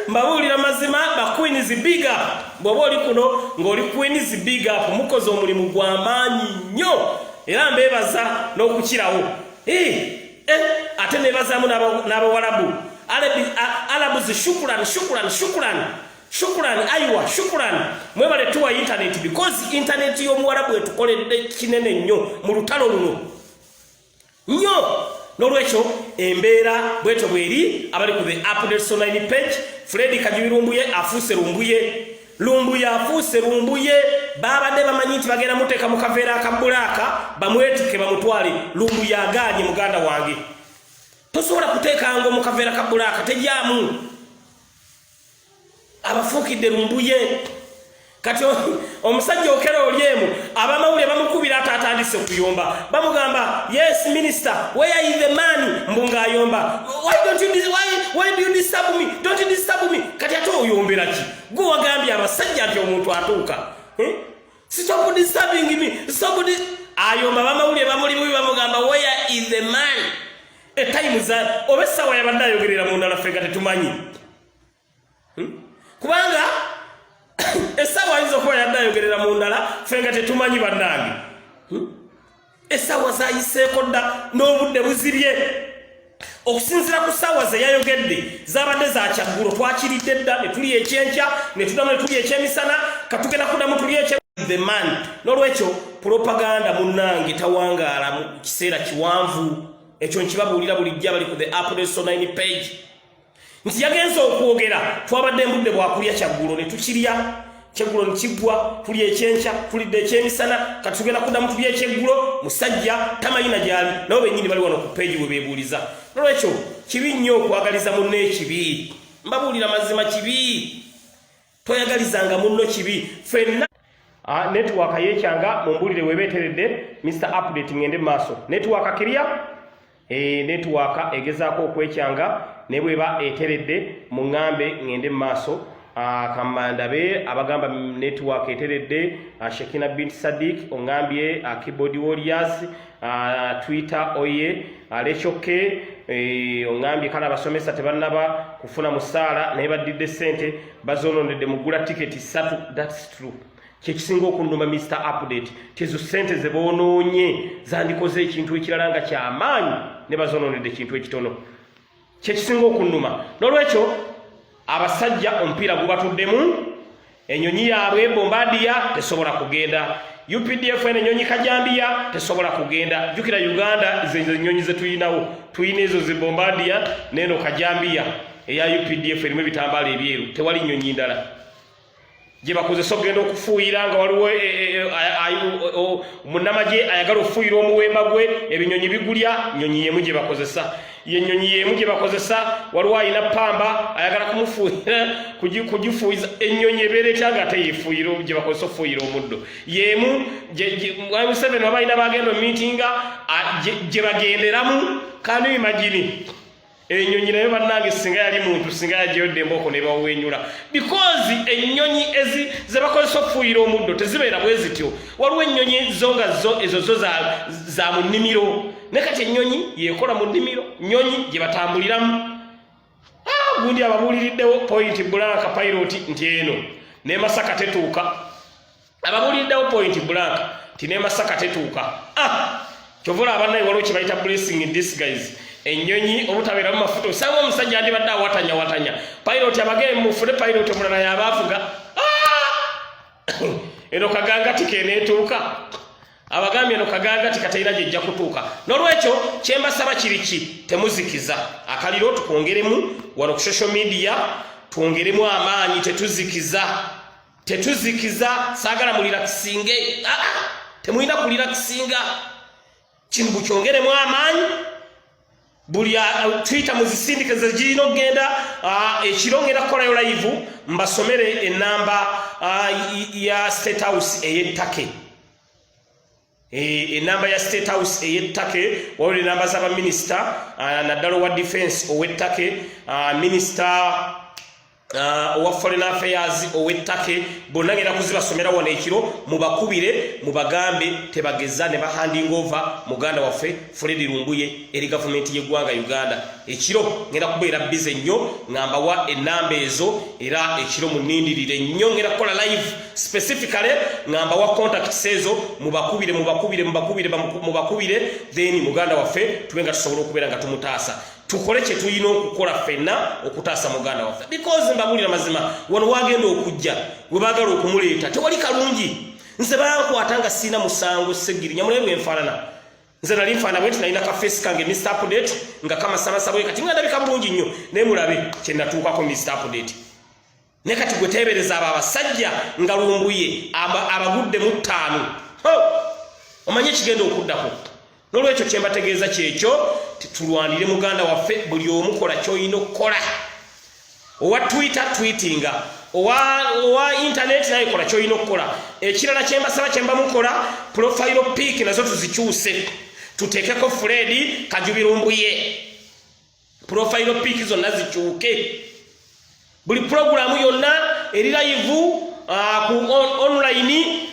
Mbabuulira mazima, ba queens, big up. Bw'oba oli kuno ng'oli queens, big up, mukoze omulimu gw'amaanyi nnyo era mbeebaza n'okukirawo. Ate neebazaamu n'Abawalabu. Arabs, shukran, shukran, shukran, shukran, aiwa, shukran. Mwebale tuwa internet, because internet y'Omuwalabu etukoledde kinene nnyo mu lutalo luno nnyo. N'olwekyo embeera bwetyo bweri. Abali ku the Updates Online page, Fred Kajubi Lumbuye afuuse Lumbuye, Lumbuye afuuse Lumbuye. Babadde bamanyi nti bagenda muteeka mu kaveera aka black, bamwetike bamutwale. Lumbuye agaanye. Muganda wange, tosobola kuteekanga mu kaveera ka black, tejyamu. Abafuukidde Lumbuye. Kati omusajja Okello Oryem, abamawulire bamukubira ate atandise okuyomba, bamugamba, "Yes, minister, where is the man?" Mbu ng'ayomba, "Why don't you why do you disturb me? Don't you disturb me." Kati ate oyombera ki? Gwe wagambye abasajja nti omuntu atuuka, eh? "Stop disturbing me, stop." Ayomba, abamawulire bamuli bubi, bamugamba, "Where is the man?" Etime za oba essaawa yabadde ayogerera mu ndala, ffe nga tetumanyi, Kubanga essaawa ayinza okuba yadde ayogerera mu ndala, ffe nga tetumanyi, bannange. Essaawa zayiseeko dda n'obudde buzibye. Okusinziira ku ssaawa ze yayogedde, zabadde za kyaggulo, twakiridde dda ne tuli ekyenkya, ne tuddamu ne tuli ekyemisana, katugenda kuddamu tuli ekye. The man. N'olwekyo propaganda, munnange, tawangaala mu kiseera kiwanvu. Ekyo nkibabuulira bulijjo abali ku the Updates Online page nti yagenza okwogera twabadde mbudde bwakulya kyaggulo, ne tukirya kyeggulo ne kiggwa, tulya ekyenkya, tulidde ekyemisana, kati tugenda kuddamu tulya ekyeggulo. Musajja tamanyina gyali, nabo bennyini bali wano ku page we beebuuliza. Nolwekyo kibi nnyo okwagaliza munno ekibi. Mbabuulira mazima, kibi, toyagalizanga munno kibi. Ffenna. Ah, network yekyanga, mumbulire weba eteredde. Mr Update, ngende maaso. Network clear? Network egezaako okwekyanga, ne bweba eteredde muŋŋambe ngende maaso. Ah, kamandabe abagamba network eteredde. Ah, Shekina Bint Sadik oŋŋambye, Keyboard Warriors, Twitter oye, Lechoke, oŋŋambye kale abasomesa tebannaba kufuna musaala naye baddidde ssente bazononedde mugula tiketi 3. That's true. Kyekisinga okunnuma, Mr Update, tezo ssente ze boonoonye zandikoze ekintu ekirala nga kyamaanyi, ne bazonoonedde ekintu ekitono. Kyekisinga okunnuma. N'olwekyo abasajja omupiira gubatuddemu, enyonyi yaabwe Bombardier tesobola kugenda, UPDF eno enyonyi kajambiya tesobola kugenda. Jjukira Uganda zezo enyonyi zetulinawo, tulina ezo zi Bombardier neeno kajambiya eya UPDF erimu ebitambaala ebyeru. Tewali nyonyi ndala gye bakozesa okugenda okufuuyira nga waliwo munnamagye ayagala okufuuyira omuwemba gwe, ebinyonyi bigulya. Nyonyi yemu gye bakozesa, yenyonyi yemu gye bakozesa. Waliwo ayina pamba ayagala kumufuuyira, kugifuuyiza, ennyonyi ebeera etya nga ate yefuuyira gye bakozesa okufuuyira omuddo yemu? Museveni waba alina bagenda omiitinga gye bagenderamu. Kandi imagine enyonyi nayo, bannange, singa yali muntu, singa yajeyodde embooko nebawenyula, because ennyonyi ezi zebakozesa okufuuyira omuddo tezibeera bwe zityo. Waliwo ennyonyi zo nga zo ezo zo za mu nnimiro, ne kati ennyonyi yekola mu nnimiro, nyonyi gye batambuliramu. Ah, gundi ababuuliriddewo point blank, pilot, nti eno ne Masaka tetuuka. Ababuuliriddewo point blank nti ne Masaka tetuuka. Ah, kyova olaba bannaye waliwo kye bayita blessing in disguise. Ennyonyi obutabeeramu mafuta, osanga omusajja andibadde awatanya watanya, pilot abagee mufune pilot omulala yaba avuga. Ah! Eno kagangati keneetuuka, abagambye eno kagangati katalina gyejja kutuuka. N'olwekyo kyembasaba kiri ki? Temuzikiza akaliro, tukwongeremu wano ku social media, twongeremu amaanyi, tetuzikiza, tetuzikiza. Saagala mulirakisinge. Ah, ah, temulina kulirakisinga, kino bukyongeremu amaanyi. Buli Twitter muzisindike ze girina okugenda. Ekiro ngenda kukolayo live mbasomere enamba ya State House ey'ettake. Enamba ya State House ey'ettake, waliwo enamba z'abaminisita, naddala owa defense ow'ettake, minisita owa foreign affairs ow'ettake, bonna ngenda kuzibasomera wano ekiro. Mubakubire, mubagambe tebageza ne bahanding over muganda waffe Fred Lumbuye eri gavumenti y'eggwanga Uganda. Ekiro ngenda kubeera busy nnyo nga mbawa enamba ezo, era ekiro munindirire nnyo, ngenda kukola live specifically nga mbawa contacts ezo. Mubakubire, mubakubire, mubakubire, mubakubire, then muganda waffe tube nga tusobola okubeera nga tumutaasa. Tukole kye tulina okukola ffenna okutaasa muganda waffe, because mbabuulira mazima, wano wagenda okujja we baagala okumuleeta tewali kalungi. Nze bankwata nga siina musango. Segirinya mulabe bwenfaanana. Nze nali nfaana bwe nti, nalina ka face kange, Mr Update, nga kamasamasa bwe kati, nga ndabika bulungi nnyo, naye mulabe kye natuukako, Mr Update. Ne kati gwe teebereza abo abasajja nga Lumbuye abagudde mu ttaano, omanye ekigenda okuddako. N'olwekyo kyembategeeza kyekyo, tulwanire muganda waffe. Buli omu kola kyolina okukola. Owa Twitter, tweetinga. Owa internet naye kola kyolina okukola. Ekirala kyembasaba, kyemba mukola, profile pic nazo tuzikyuse, tuteekeko Fred Kajubi Lumbuye. Profile pic zonna zikyuke. Buli puroguramu yonna eri live ku online,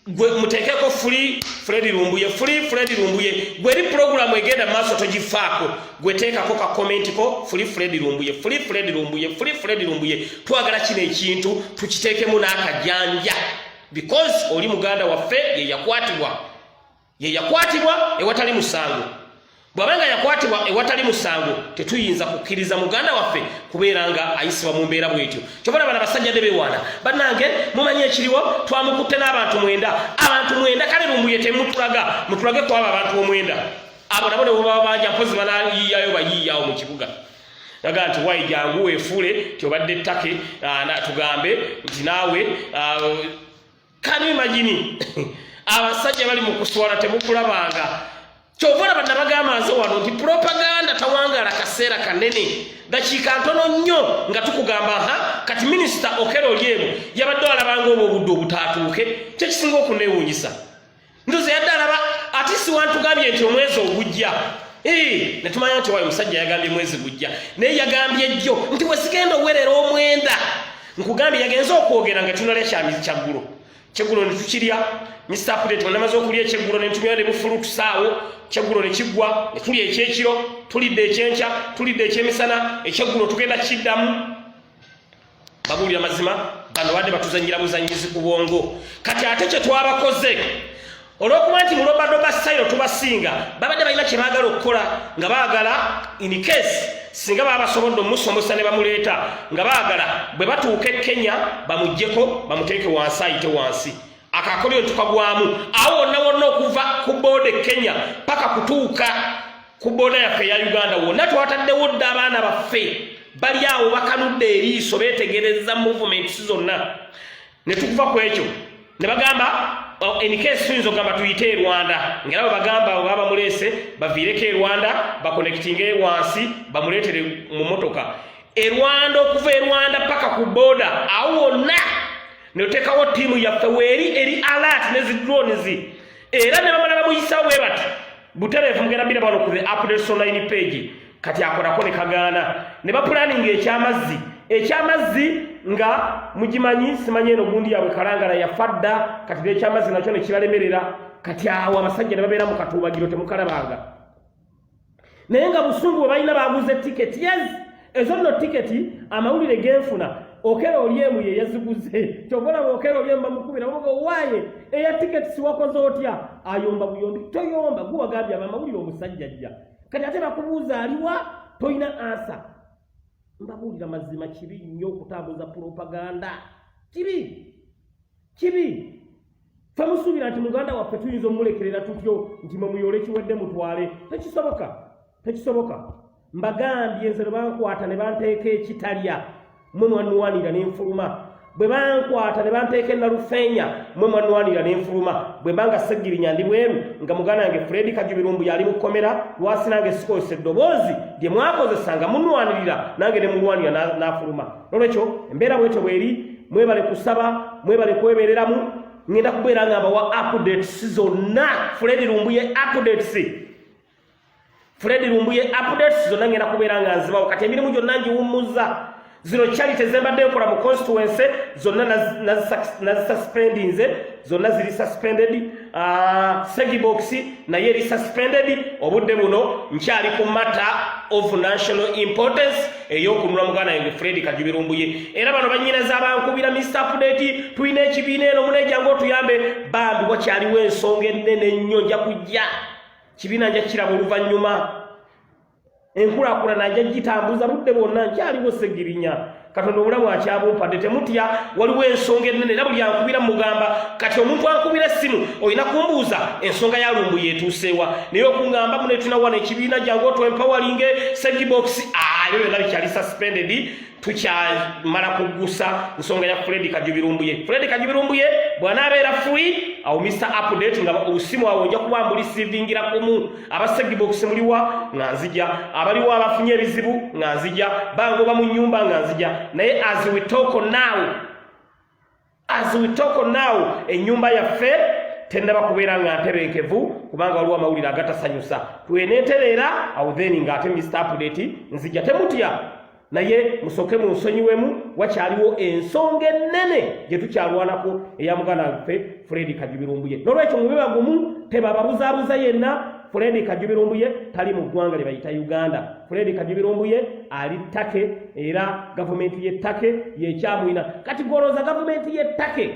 gwe muteekeko free Fred Lumbuye, free Fred Lumbuye. Gwe eri puroguramu egenda maaso togifaako, gwe teekako ka comment ko free Fred Lumbuye, free Fred Lumbuye, free Fred Lumbuye. Twagala kino ekintu tukiteekemu n'akajanja, because oli muganda waffe ye yakwatibwa, ye yakwatibwa ewatali musango. Bw'abanga yakwatibwa ewatali musango, tetuyinza kukkiriza muganda waffe kubeera nga ayisibwa mu mbeera bwetyo. Kyobala bana basajja ne beewaana. Bannange, mumanyi ekiriwo, twamukutte n'abantu 9, abantu 9. Kale Lumbuye temutulaga, mutulage kwabo abantu 9 abo nabo ne bwebaba banja, mpozi banayiiyayo, bayiiyawo mu kibuga. Naga nti wayi, jangu weefuule ti obadde ttake, tugambe nti naawe. Can you imagine? Abasajja bali mu kuswala, temukulabanga. Kyova olaba nabagamba nze wano nti propaganda tawangala kaseera kanene, dakiika ntono nnyo nga tukugamba. Ha, kati Minisita Okello Oryem yabadde alabanga obwo obudde obutaatuuke. Kyekisinga okuneewuunyisa, ndoze yadde alaba ate si wantugambye nti omwezi ogujja. Netumanya nti wayo omusajja yagambye mwezi gujja, naye yagambye jjo nti wesigenda owerera 9. Nkugambye yagenze okwogera nga tunalya kyamizi kyaggulo, kyeggulo netukirya. Mr Update, namaze okulya ekyeggulo nentumira ne bufulutusaawo, kyeggulo nekiggwa, netulya ekyekiro, tulidde ekyenkya, tulidde ekyemisana, ekyeggulo tugenda kiddamu. Babuulira mazima, bano badde batuzanyira buzanyizi ku bwongo. Kati ate kye twabakoze, olw'okuba nti mulobadoba sayiro tubasinga, babadde balina kye baagala okukola, nga baagala in case singa baba basobodde omusomosa ne bamuleeta, nga baagala bwe batuuka e Kenya bamuggyeko, bamuteeke wansi, ayite wansi. Akakolyo tukagwamu awo wonna wonna, okuva ku border e Kenya paka kutuuka ku border yaffe eya Uganda. Wonna twataddewo dda abaana baffe, bali awo bakanudde eriiso, beetegereza movements zonna. Ne tukuva ku ekyo ne bagamba, oh, in case tuyinza okugamba tuyite e Rwanda, ngera bwe bagamba baba bamuleese, baviireko e Rwanda, baconnectinge wansi, bamuleetere mu motoka e Rwanda. Okuva e Rwanda paka ku border awo wonna netuteekawo ttiimu yaffe, weeri eri alert ne zi drones. Era ne bamala bamuyisawo bwe bati butereevu, mugenda bira bano ku The Updates Online page. Kati akolako ne kagaana, ne baplanninga ekyamazzi, ekyamazzi nga mugimanyi, simanyi eno gundi yaabwe Kalangala yafa dda. Kati n'ekyamazzi nakyo ne kibalemerera. Kati awo abasajja ne babeera mu katuubagiro, temukalabanga. Naye nga busungu bwe balina, baguze tiketi. Yes, ezo nno tiketi, amawulire genfuna, Okello Oryem ye yaziguze. Kyova olaba Okello Oryem bamukubira, bamuga waaye eya tiketi siwakoze otya? Ayomba buyombi. Toyomba, guwagambye abamawulire omusajja ajja. Kati ate bakubuuza aliwa, tolina answer. Mbabuulira mazima, kibi nnyo okutambuza propaganda, kibi, kibi. Fe musuubira nti muganda waffe tuyinza omulekerera tutyo nti mwe kiwedde mutwale? Tekisoboka, tekisoboka. Mbagambye nze lwe bankwata ne banteeka ekitalya, mwe mwanwanira n'enfuluma. Bwe bankwata ne banteeka enalufeenya, mwe mwanwanira n'enfuluma. Bwe mbanga Seggirinya ndi bweru nga muganda wange Fred Kajubi Lumbuye ali mu kkomera, lwasi nange sikozesa eddoboozi lye mwakozesa nga munwanirira, nange ne mulwanira n'afuluma? Nolwekyo embeera bwetyo bweri. Mwebale kusaba, mwebale kwebereramu. Ngenda kubeera nga mbawa updates zonna, Fred Lumbuye updates, Fred Lumbuye updates zonna ngenda kubeera nga nzibawo. Kati emirimu gyonna ngiwummuza. Zino charity zembadde nkola mu constituency zonna nazisuspendinze, zonna ziri suspended. Segibox naye eri suspended. Obudde buno nkyali ku matter of national importance ey'okunula muganda yange Fred Kajubi Lumbuye. Era bano banyina z'abankubira, "Mr Update, tulina ekibiina eno, munejjangu otuyambe." Bambi, wakyaliwo ensonga ennene ennyo. Nja kujja kibiina, nja kiraba oluvannyuma. Enkulaakulana nja gitambuza budde bwonna nkyaliwo Segirinya. Katonda obulamu akyabumpadde, temutya. Waliwo ensonga ennene, era buli ankubira mugamba. Kati omuntu ankubira essimu olina kumbuuza ensonga ya Lumbuye etuuseewa, naye okuŋŋamba munetuna wano ekibiina, jangu otwempoweringe, Segibox, ebyo byonna bikyali suspended. Tukyamala kugusa nsonga ya Fred Kajubi Lumbuye. Fred Kajubi Lumbuye bw'anaabeera free, Awo Mr Update nga obusimu awo nja kuba mbulisiivingira kumu. Aba Segibox muliwa nga nzija, abaliwo abafunye ebizibu nga nzija, bangoba mu nnyumba nga nzija. Naye as we talk now, as we talk now, ennyumba yaffe tennaba kubeera nga ntebenkevu, kubanga waliwo amawulire agatasanyusa. Tweneetereera awo, then ng'ate Mr Update nzija. Temutya, naye musooke munsonyiwemu, wakyaliwo ensonga ennene gye tukyalwanako eya muganda waffe Fred Kajubi Lumbuye. N'olwekyo mube bagumu, tebababuzaabuza yenna. Fred Kajubi Lumbuye tali mu ggwanga lye bayita Uganda. Fred Kajubi Lumbuye ali Turkey, era gavumenti y'e Turkey yekyamwina. Kati golooza gavumenti y'e Turkey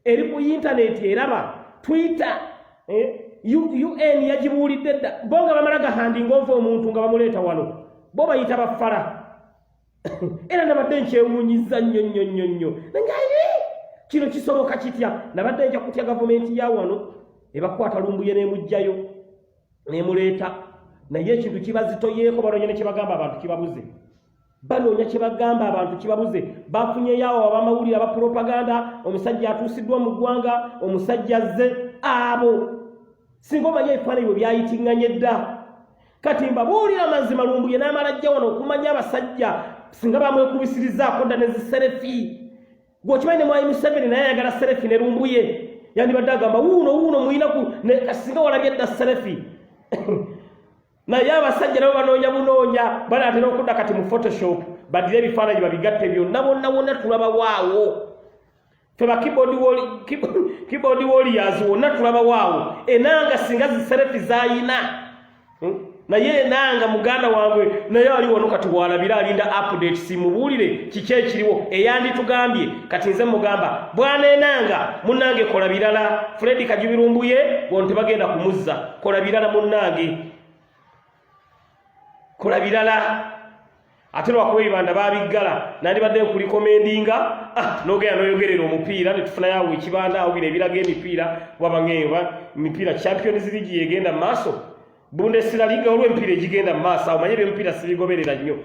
eri ku yintaneti, eraba Twitter, eh? UN yagibuulidde dda. Bo nga bamala gahandinga ova omuntu nga bamuleeta wano, bo bayita bafala. Era nabadde nkyewuunyiza nnyo nnyo nnyo nnyo ngaye, kino kisoboka kitya? Nabadde nja kutya gavumenti ya wano ebakwata Lumbuye n'emugjayo n'emuleeta, naye ekintu kibazitoyeeko. Banoonya ne kyebagamba abantu kibabuze, banoonya kyebagamba abantu kibabuze. Bafunyeyo awo abamawulire aba propaganda, omusajja atuusiddwa mu ggwanga, omusajja azze. Abo singa omanye ebifaananyi bwe byayitiŋŋanye dda. Kati mbabuulira amazima, Lumbuye n'amala ajja wano okumanya abasajja singa bamwekubisirizaako dda ne zi selfie. Gweokimanyi ne Mwami Museveni naye ayagala selfie ne Lumbuye, yandibadde agamba wuuno wuuno muyina singa walabye dda selfie. Naye abasajja nabo banoonya bunoonya, banaatera okudda kati mu Photoshop, badire ebifaananyi babigatte byonna bonna bonna. Tulabawaawo fe ba keyboard warriors, wonna tulabawaawo. Enanga singa zi selfie zayina, Naye enanga muganda wange naye ali wano kati walabira, alinda update, simubuulire kiki ekiriwo eyanditugambye. Kati nze mugamba, bwana Enanga munnange, kola birala. Fred Kajubi Lumbuye wano tebagenda kumuzza. Kola birala munnange, kola birala. Ate lwakuba ebibanda babiggala, nandibadde nkurecommendinga, ah, nogenda noyogerera omupiira netufunayo awo ekibanda awo, bino ebiraga emipiira, wabangeyo emipiira Champions League yegenda mu maaso, Bundesliga, waliwo emipiira egigenda mu maaso awo. Manye ebyemipiira sibigoberera nnyo.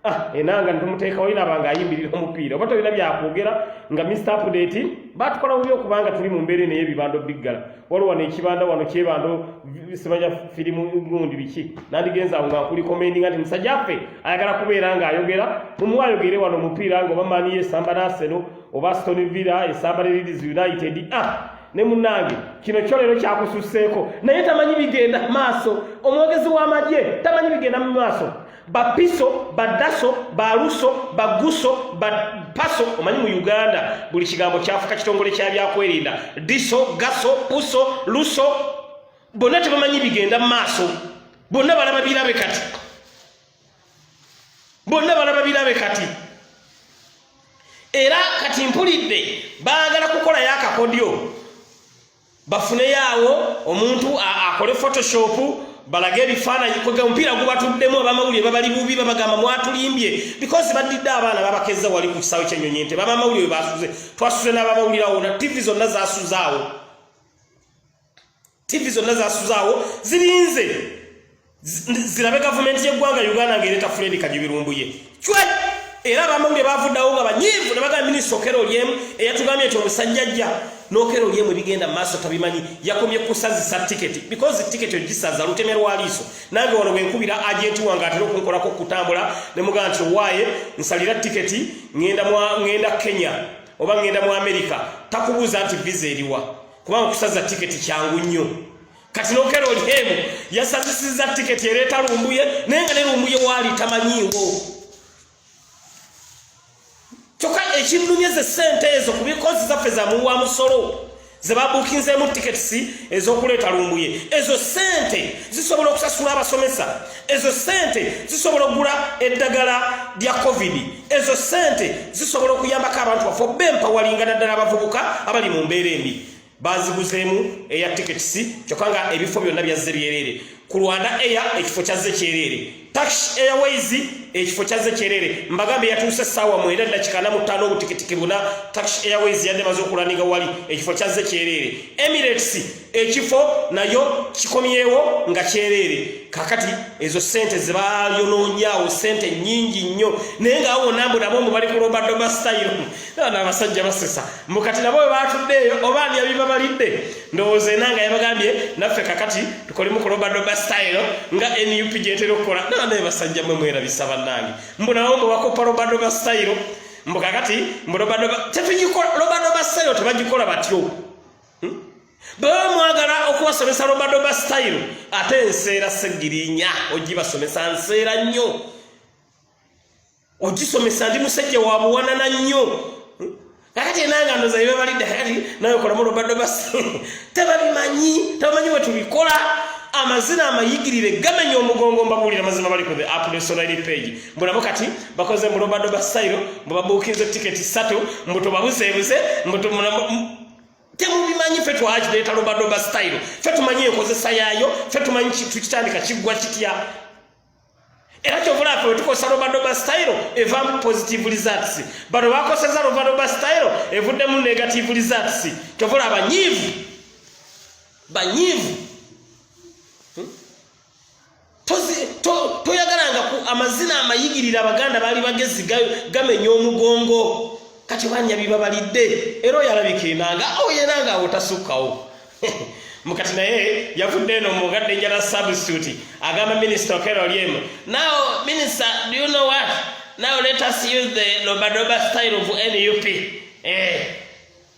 Ah, Enanga ntumuteekawo inaaba nga ayimbirira omupiira, oba tolina byakwogera nga Mr Update. Batukola bubi okubanga tuli mu mbeera eno ey'ebibando biggala. Waliwo wano ekibanda wano kyebando, simanya firimu gundi biki. Nandigenza awo nga nkurecommendinga nti musajja affe ayagala kubeera ng'ayogera, mumuwe ayogere wano omupiira, nga oba Man U esamba n'Arsenal, oba Aston Villa esamba ne Leeds United. Ah, ne munnange kino kyo leero kyakususseeko, naye tamanyi bigenda maaso. Omwogezi w'amagye tamanyi bigenda mu maaso. Bapiso, badaso, baluso, baguso, bapaso. Omanyi mu Uganda buli kigambo kyafuka kitongole kya byakwerinda. Diso, gaso, puso, luso, bonna tebamanyi bigenda mu maaso. Bonna balaba birabe kati, bonna balaba birabe kati. Era kati mpulidde baagala kukolayo akakodyo, bafuneyo awo omuntu akole Photoshop, balage ebifaananyi. Kwega omupiira gubatuddemu, abamawulire babali bubi, babagamba mwatulimbye, because baddidde abaana babakezza wali ku kisaawe ky'ennyonyi Entebbe. Abamawulire we basuze, twasuze n'abamawulire awo, na TV zonna zasuzaawo, TV zonna zasuzaawo, zirinze zirabe gavumenti y'eggwanga Uganda ng'ereeta Fred Kajubi Lumbuye cwe. Era abamawulire bavuddeawo nga banyiivu ne bagamba Minisita Okello Oryem eyatugambye nti omusajja ajja n'Okello Oryem ebigenda mu maaso tabimanyi, yakomye kusazisa tiketi, because tiketi ogisaza lutemya lwa liiso. Nange wano bwenkubira agenti wange atera okunkolako okutambula ne mugamba nti owaaye nsalira tiketi, ŋŋenda Kenya oba ŋŋenda mu Amerika, takubuuza nti visa eriwa, kubanga okusaza tiketi kyangu nnyo. Kati n'Okello Oryem yasazisiza tiketi ereeta Lumbuye, naye nga ne Lumbuye waali tamanyiiwo. Kyokka ekinnumye, ze ssente ezo ku bikozi zaffe za muwa musolo ze babuukinzeemu tickets ez'okuleeta Lumbuye. Ezo ssente zisobola okusasula abasomesa, ezo ssente zisobola okugula eddagala lya COVID, ezo ssente zisobola okuyambako abantu baffe obempawalinga, naddala abavubuka abali mu mbeera embi. Baziguzeemu eya tickets, kyokka nga ebifo byonna byazze byereere. Ku Rwanda Air ekifo kyazze kyereere. Turkish Airways ekifo kyazze kyereere. Mbagambye yatuuse essaawa 9:45, obutikitiki 4 Turkish Airways yadde maze okulandinga wali, ekifo kyazze kyereere. Emirates ekifo nayo kikomyewo nga kyereere. Kakati ezo sente zebayonoonyaawo, sente nyingi nnyo, naye nga awo wonna mbu nabo mbu bali ku robadoba style. Naana abasajja basesa mukati nabo bwe batuddeeyo, oba ani yabibabalidde? Ndowooza enanga yabagambye naffe kakati tukolemu ku robadoba style nga NUP gyetera okukola. Naana basajja mwe mwerabisa bannange, mbu nabo mbu bakopa robadoba style, mbu kakati mbu robadoba tetugikola. Robadoba style tebagikola batyo. Bwe mwagala okubasomesa robadoba style, ate enseera segirinya ogibasomesa, nseera nnyo ogisomesa. Ndi musajja wa buwanana nnyo. Kakati enanga ndoza ebebalidde, kakati nawe kolamu robadoba. Tebabimanyi, tebamanyi bwe tubikola. Amazina amayigirire gamenya omugongo. Mbabuulira amazima, bali ku the Updates Online page, mbu nabo kati bakoze mu robadoba style, mbu babuukinze tiketi 3, mbu tubabuzeebuze, mbu temubimanyi. Ffe twakireeta robadoba style, ffe tumanyi enkozesa yaayo, ffe tumanyi tukitandika kiggwa kitya. Era kyovula ffe wetukozesa robadoba style evaamu positive results. Bano bakoseza robadoba style, evuddemu negative results. Kyovula abanyiivu banyiivu. Toyagalanga ku amazina amayigirira. Abaganda baali bagezi, gamenya omugongo. Kati banya bibabalidde, era oyo alabika enanga oyo enanga awo tasukkawo mukati, naye yavudde eno mugadde enjala substitute, agamba Minisita Okello Oryem, "Now minister, do you know what? Now let us use the robadoba style of NUP.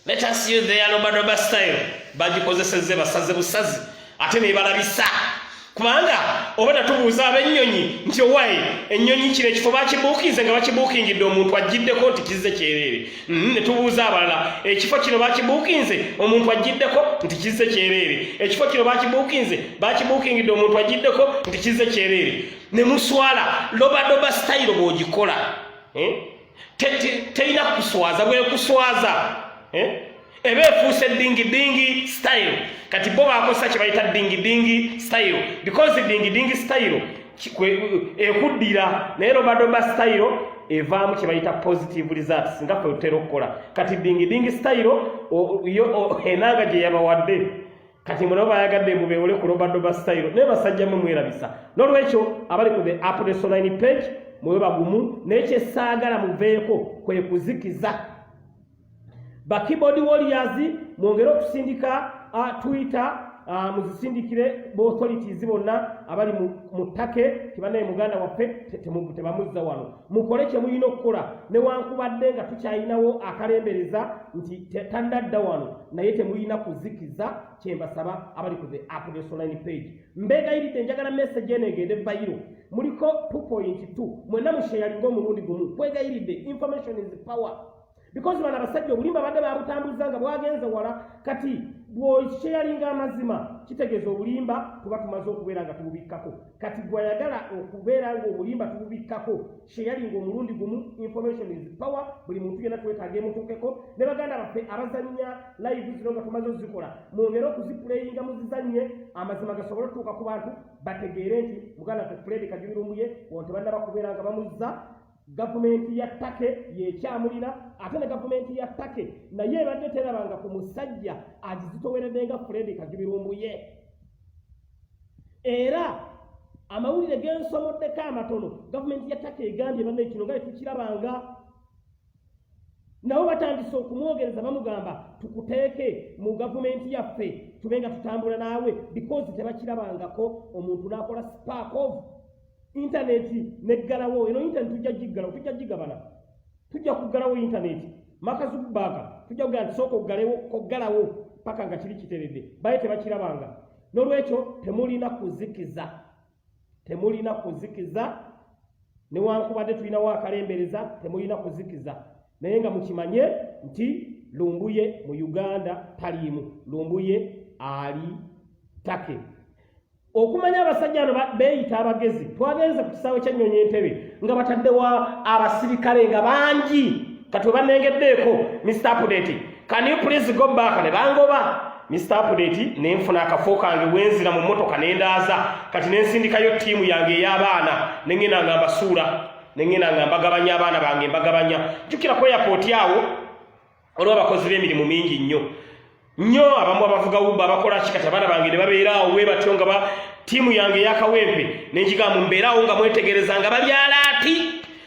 Let us use the robadoba style." Bagikozesezze, basaze busazi ate nebalabisa, kubanga oba natubuuza ab'ennyonyi nti owaye ennyonyi kino ekifo bakibuukinze nga bakibuukingidde omuntu agiddeko nti kizze kyereere. Ne tubuuza abalala, ekifo kino bakibuukinze omuntu agiddeko nti kizze kyereere, ekifo kino bakibuukinze, bakibuukingidde omuntu agiddeko nti kizze kyereere, ne muswala. Robadoba style bw'ogikola, eh? Terina kuswaza, bwekuswaza, eh? Eba efuuse dingidingi style. Kati bo bakozesa kye bayita dingidingi style, because dingidingi style ekuddira, naye robadoba style evaamu kye bayita positive results, nga ffe tutera okukola. Kati dingidingi style yo enanga gye yabawadde, kati muno bayagadde mbu bewole ku robadoba style, naye basajja mwe mwerabisa. N'olwekyo abali ku the Updates Online page mwe bagumu, naye kyesaagala muveeko kwe kuzikiza. Ba keyboard warriors, mwongere okusindika Twitter, muzisindikire ba authorities bonna abali mu Turkey, tibanaye muganda waffe tebamuzza wano. Mukole kye mulina okukola, newankubadde nga tukyayinawo akalembereza nti tannadda wano, naye temulina kuzikiza. Kyembasaba abali ku the Updates Online page, mbeegayiridde, njagala message eno egende viral. Muliko 2.2, mwenna musharinga omulundi gumu. Kwegayiridde, information is power, because bano abasajja obulimba badde babutambuza nga bwagenze wala. Kati bw'osharinga amazima, kitegeeza obulimba tuba tumaze okubeera nga tububikkako. Kati gwayagala okubeera nga obulimba tububikkako, sharinga omulundi gumu. Information is power. Buli muntu yenna twetaaga emutuukeko. Ne baganda baffe abazannya live zino nga tumaze ozikola, mwongere okuziplayinga, muzizannye, amazima gasobole okutuuka ku bantu, bategeere nti muganda ffe Fred Kajubi Lumbuye wano tebannaba kubeera nga bamuzza. Gavumenti ya Turkey yekyamulina, ate ne gavumenti ya Turkey naye ebadde terabanga ku musajja agizitoweredde nga Fred Kajubi Lumbuye. Era amawulire gensomoddeko amatono, gavumenti ya Turkey egambye banne kino nga tetukirabanga. Nabo batandise okumwogereza, bamugamba tukuteeke mu gavumenti yaffe tube nga tutambula naawe, because tebakirabangako omuntu n'akola spark of intaneti neggalawo. Eno intaneti tujja giggalawo, tujja gigabana, tujja kuggalawo intaneti. Mark Zuckerberg, tujja kugamba nti sooka oggalewo, koggalawo paka nga kiri kiteredde. Baye tebakirabanga. N'olwekyo temulina kuzikiza, temulina kuzikiza, newankubadde tulinawo akalembereza, temulina kuzikiza, naye nga mukimanye nti Lumbuye mu Uganda taliimu, Lumbuye ali Turkey. Okumanya abasajja bano beeyita abagezi, twagenze ku kisaawe ky'ennyonyi Entebe nga bataddewo abasirikale nga bangi. Kati we banengeddeeko, "Mr Update, can you please go back?" Ne bangoba. Mr Update, nenfuna akafo kange wenzira mu motoka nendaaza. Kati nensindikayo ttiimu yange ey'abaana, nengenda nga mbasuula, nengenda nga mbagabanya abaana bange, mbagabanya. Jjukira ku airport awo waliwo abakozi b'emirimu mingi nnyo nnyo, abamu abavuga Uber, abakola ki. Kati abaana bange ne babeera awo bwe batyo nga ba ttiimu yange eyakawempe, nenjigamba mbeeraawo nga mwetegereza nga bali alert.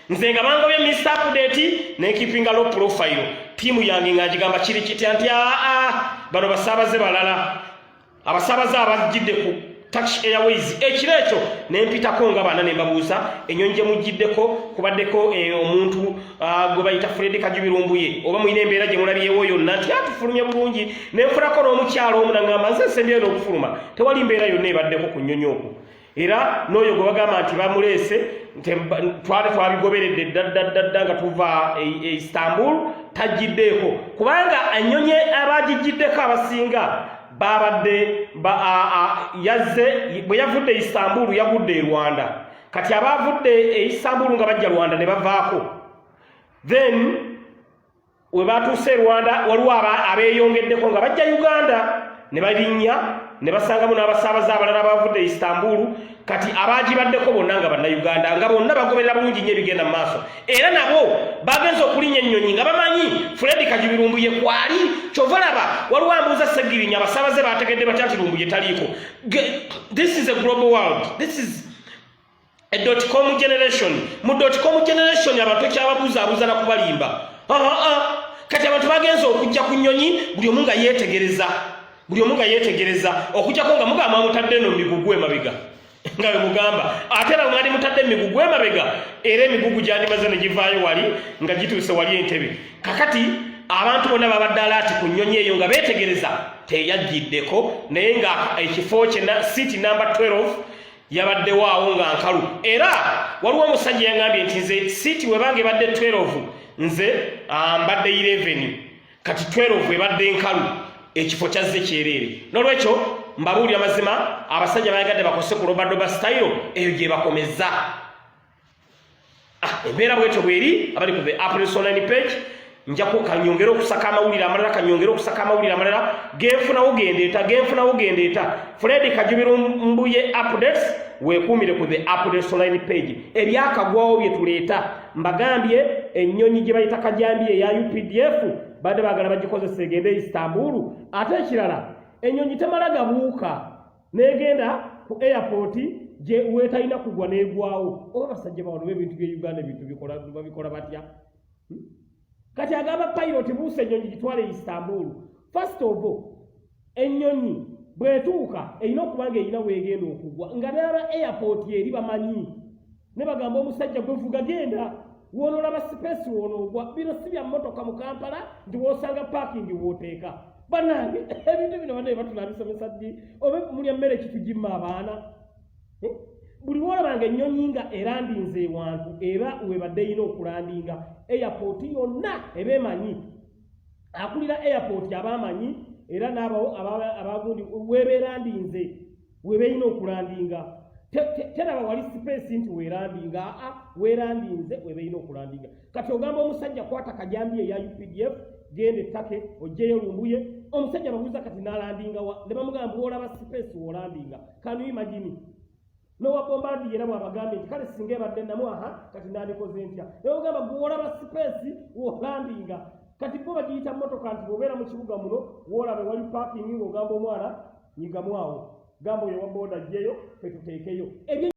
Nze nga bangobye Mr Update, nenkeepinga low profile. Ttiimu yange nga njigamba kiri kitya nti aa, bano basaabaze balala, abasaabaze abajjidde ku Turkish Airways ekiro ekyo. Nempitako nga bana ne mbabuuza ennyonyi gye mujjiddeko kubaddeko omuntu gwe bayita Fred Kajubi Lumbuye, oba mulina embeera gye mulabyewo yonna? Nti atufulumye bulungi. Nenfunako n'omukyalo omu naŋŋamba, nze nsembyeyo n'okufuluma, tewali mbeera yonna ebaddeko ku nnyonyi okwo. Era n'oyo gwe bagamba nti bamuleese, twali twabigoberedde dda dda dda dda nga tuva e Istanbul, tajjiddeeko, kubanga ennyonyi abagijjiddeko abasinga babadde yazze bwe yavudde Istanbul, yagudde e Rwanda. Kati abavudde e Istanbul nga bajja Rwanda ne bavaako, then we batuuse e Rwanda waliwo abeeyongeddeko nga bajja Uganda ne balinnya ne basangamu n'abasaabaze abalala abavudde e Istanbul. Kati abagibaddeko bonna nga Bannayuganda, nga bonna bagoberera bulungi nnyo ebigenda mu maaso, era nabo bagenze okulinnya ennyonyi nga bamanyi Fred Kajubi Lumbuye kwali. Kyova laba waliwo ambuuza, Segirinya, abasaabaze bategedde batya nti Lumbuye taliiko? This is a global world, this is a .com generation. Mu .com generation abantu ekyababuuzaabuuza na kubalimba. Kati abantu bagenze okujja ku nnyonyi, buli omu nga yeetegereza, buli omu nga yeetegereza, okujjako nga mugamba mutadde eno migugu emabega, nga bwe mugamba. Ate era mwali mutadde emigugu emabega, era emigugu gyandimaze ne givaayo wali nga gituuse wali entebe. Kakati abantu bonna babadde alert ku nnyonyi eyo nga beetegereza, teyajjiddeko, naye nga ekifo kye seat number 12 yabaddewo awo nga nkalu. Era waliwo omusajja yangambye nti nze seat webanga ebadde 12, nze mbadde 11, kati 12 ebadde nkalu, ekifo kyazze kyereere. N'olwekyo mbabuulira mazima, abasajja bayagadde bakose ku robadoba style eyo gye bakomeza. Embeera bwetyo bweri. Abali ku the Updates Online page, nja kanyongere okusaka amawulire amalala, kanyongere okusaka amawulire amalala genfunawo, gendeeta, genfunawo, gendeeta. Fred Kajubi Lumbuye updates, weekuumire ku the Updates Online page. Ebyakagwawo bye tuleeta, mbagambye ennyonyi gye bayita Kajambi eya UPDF badde baagala bagikozesa egende e Istanbul. Ate ekirala, ennyonyi temala gabuuka n'egenda ku airport gye weetalina kugwa n'egwawo. Oba basajja bawano b'ebintu by'e Uganda, ebintu babikola batya? Kati agamba pilot, buusa ennyonyi gitwale e Istanbul. First of all, ennyonyi bw'etuuka erina okuba nga erina weegenda okugwa, nga n'aba airport eri bamanyi, ne bagamba omusajja gwevuga, genda woonolaba space woonoogwa. Bino si bya mmotoka mu Kampala nti woosanga parking wooteeka. Bannange, ebintu bino bannaye batunabisomesa ddi? Oba mulya mmere kitugimma abaana? Eh? Buli woolabanga ennyonyi nga erandinze ewantu, eba webadde erina okulandinga. Airport yonna eba emanyi, akulira airport aba amanyi, era n'abawo abagundi webeerandinze weba erina okulandinga. Teraba wali space nti weerandinga, aa, weerandinze weba erina okulandinga. Kati ogamba omusajja, kwata kajambi eya UPDF, genda ettake ogyeyo Lumbuye. Omusajja babuuza, kati n'alandinga wa? Ne bamugamba, woolaba space woolandinga. Can you imagine? Nowa Bombardier era bwabagambye nti kale singa ebadde namu, aha, kati nandikoze ntya? Nebagamba, gwe space wolandinga. Kati bo bagiyita motoka nti bw'obeera mu kibuga muno, woolaba wali parking, ng'ogamba omwana nyigamu awo, gamba oyo wa boda ajjeyo fetuteekeyo ebyo.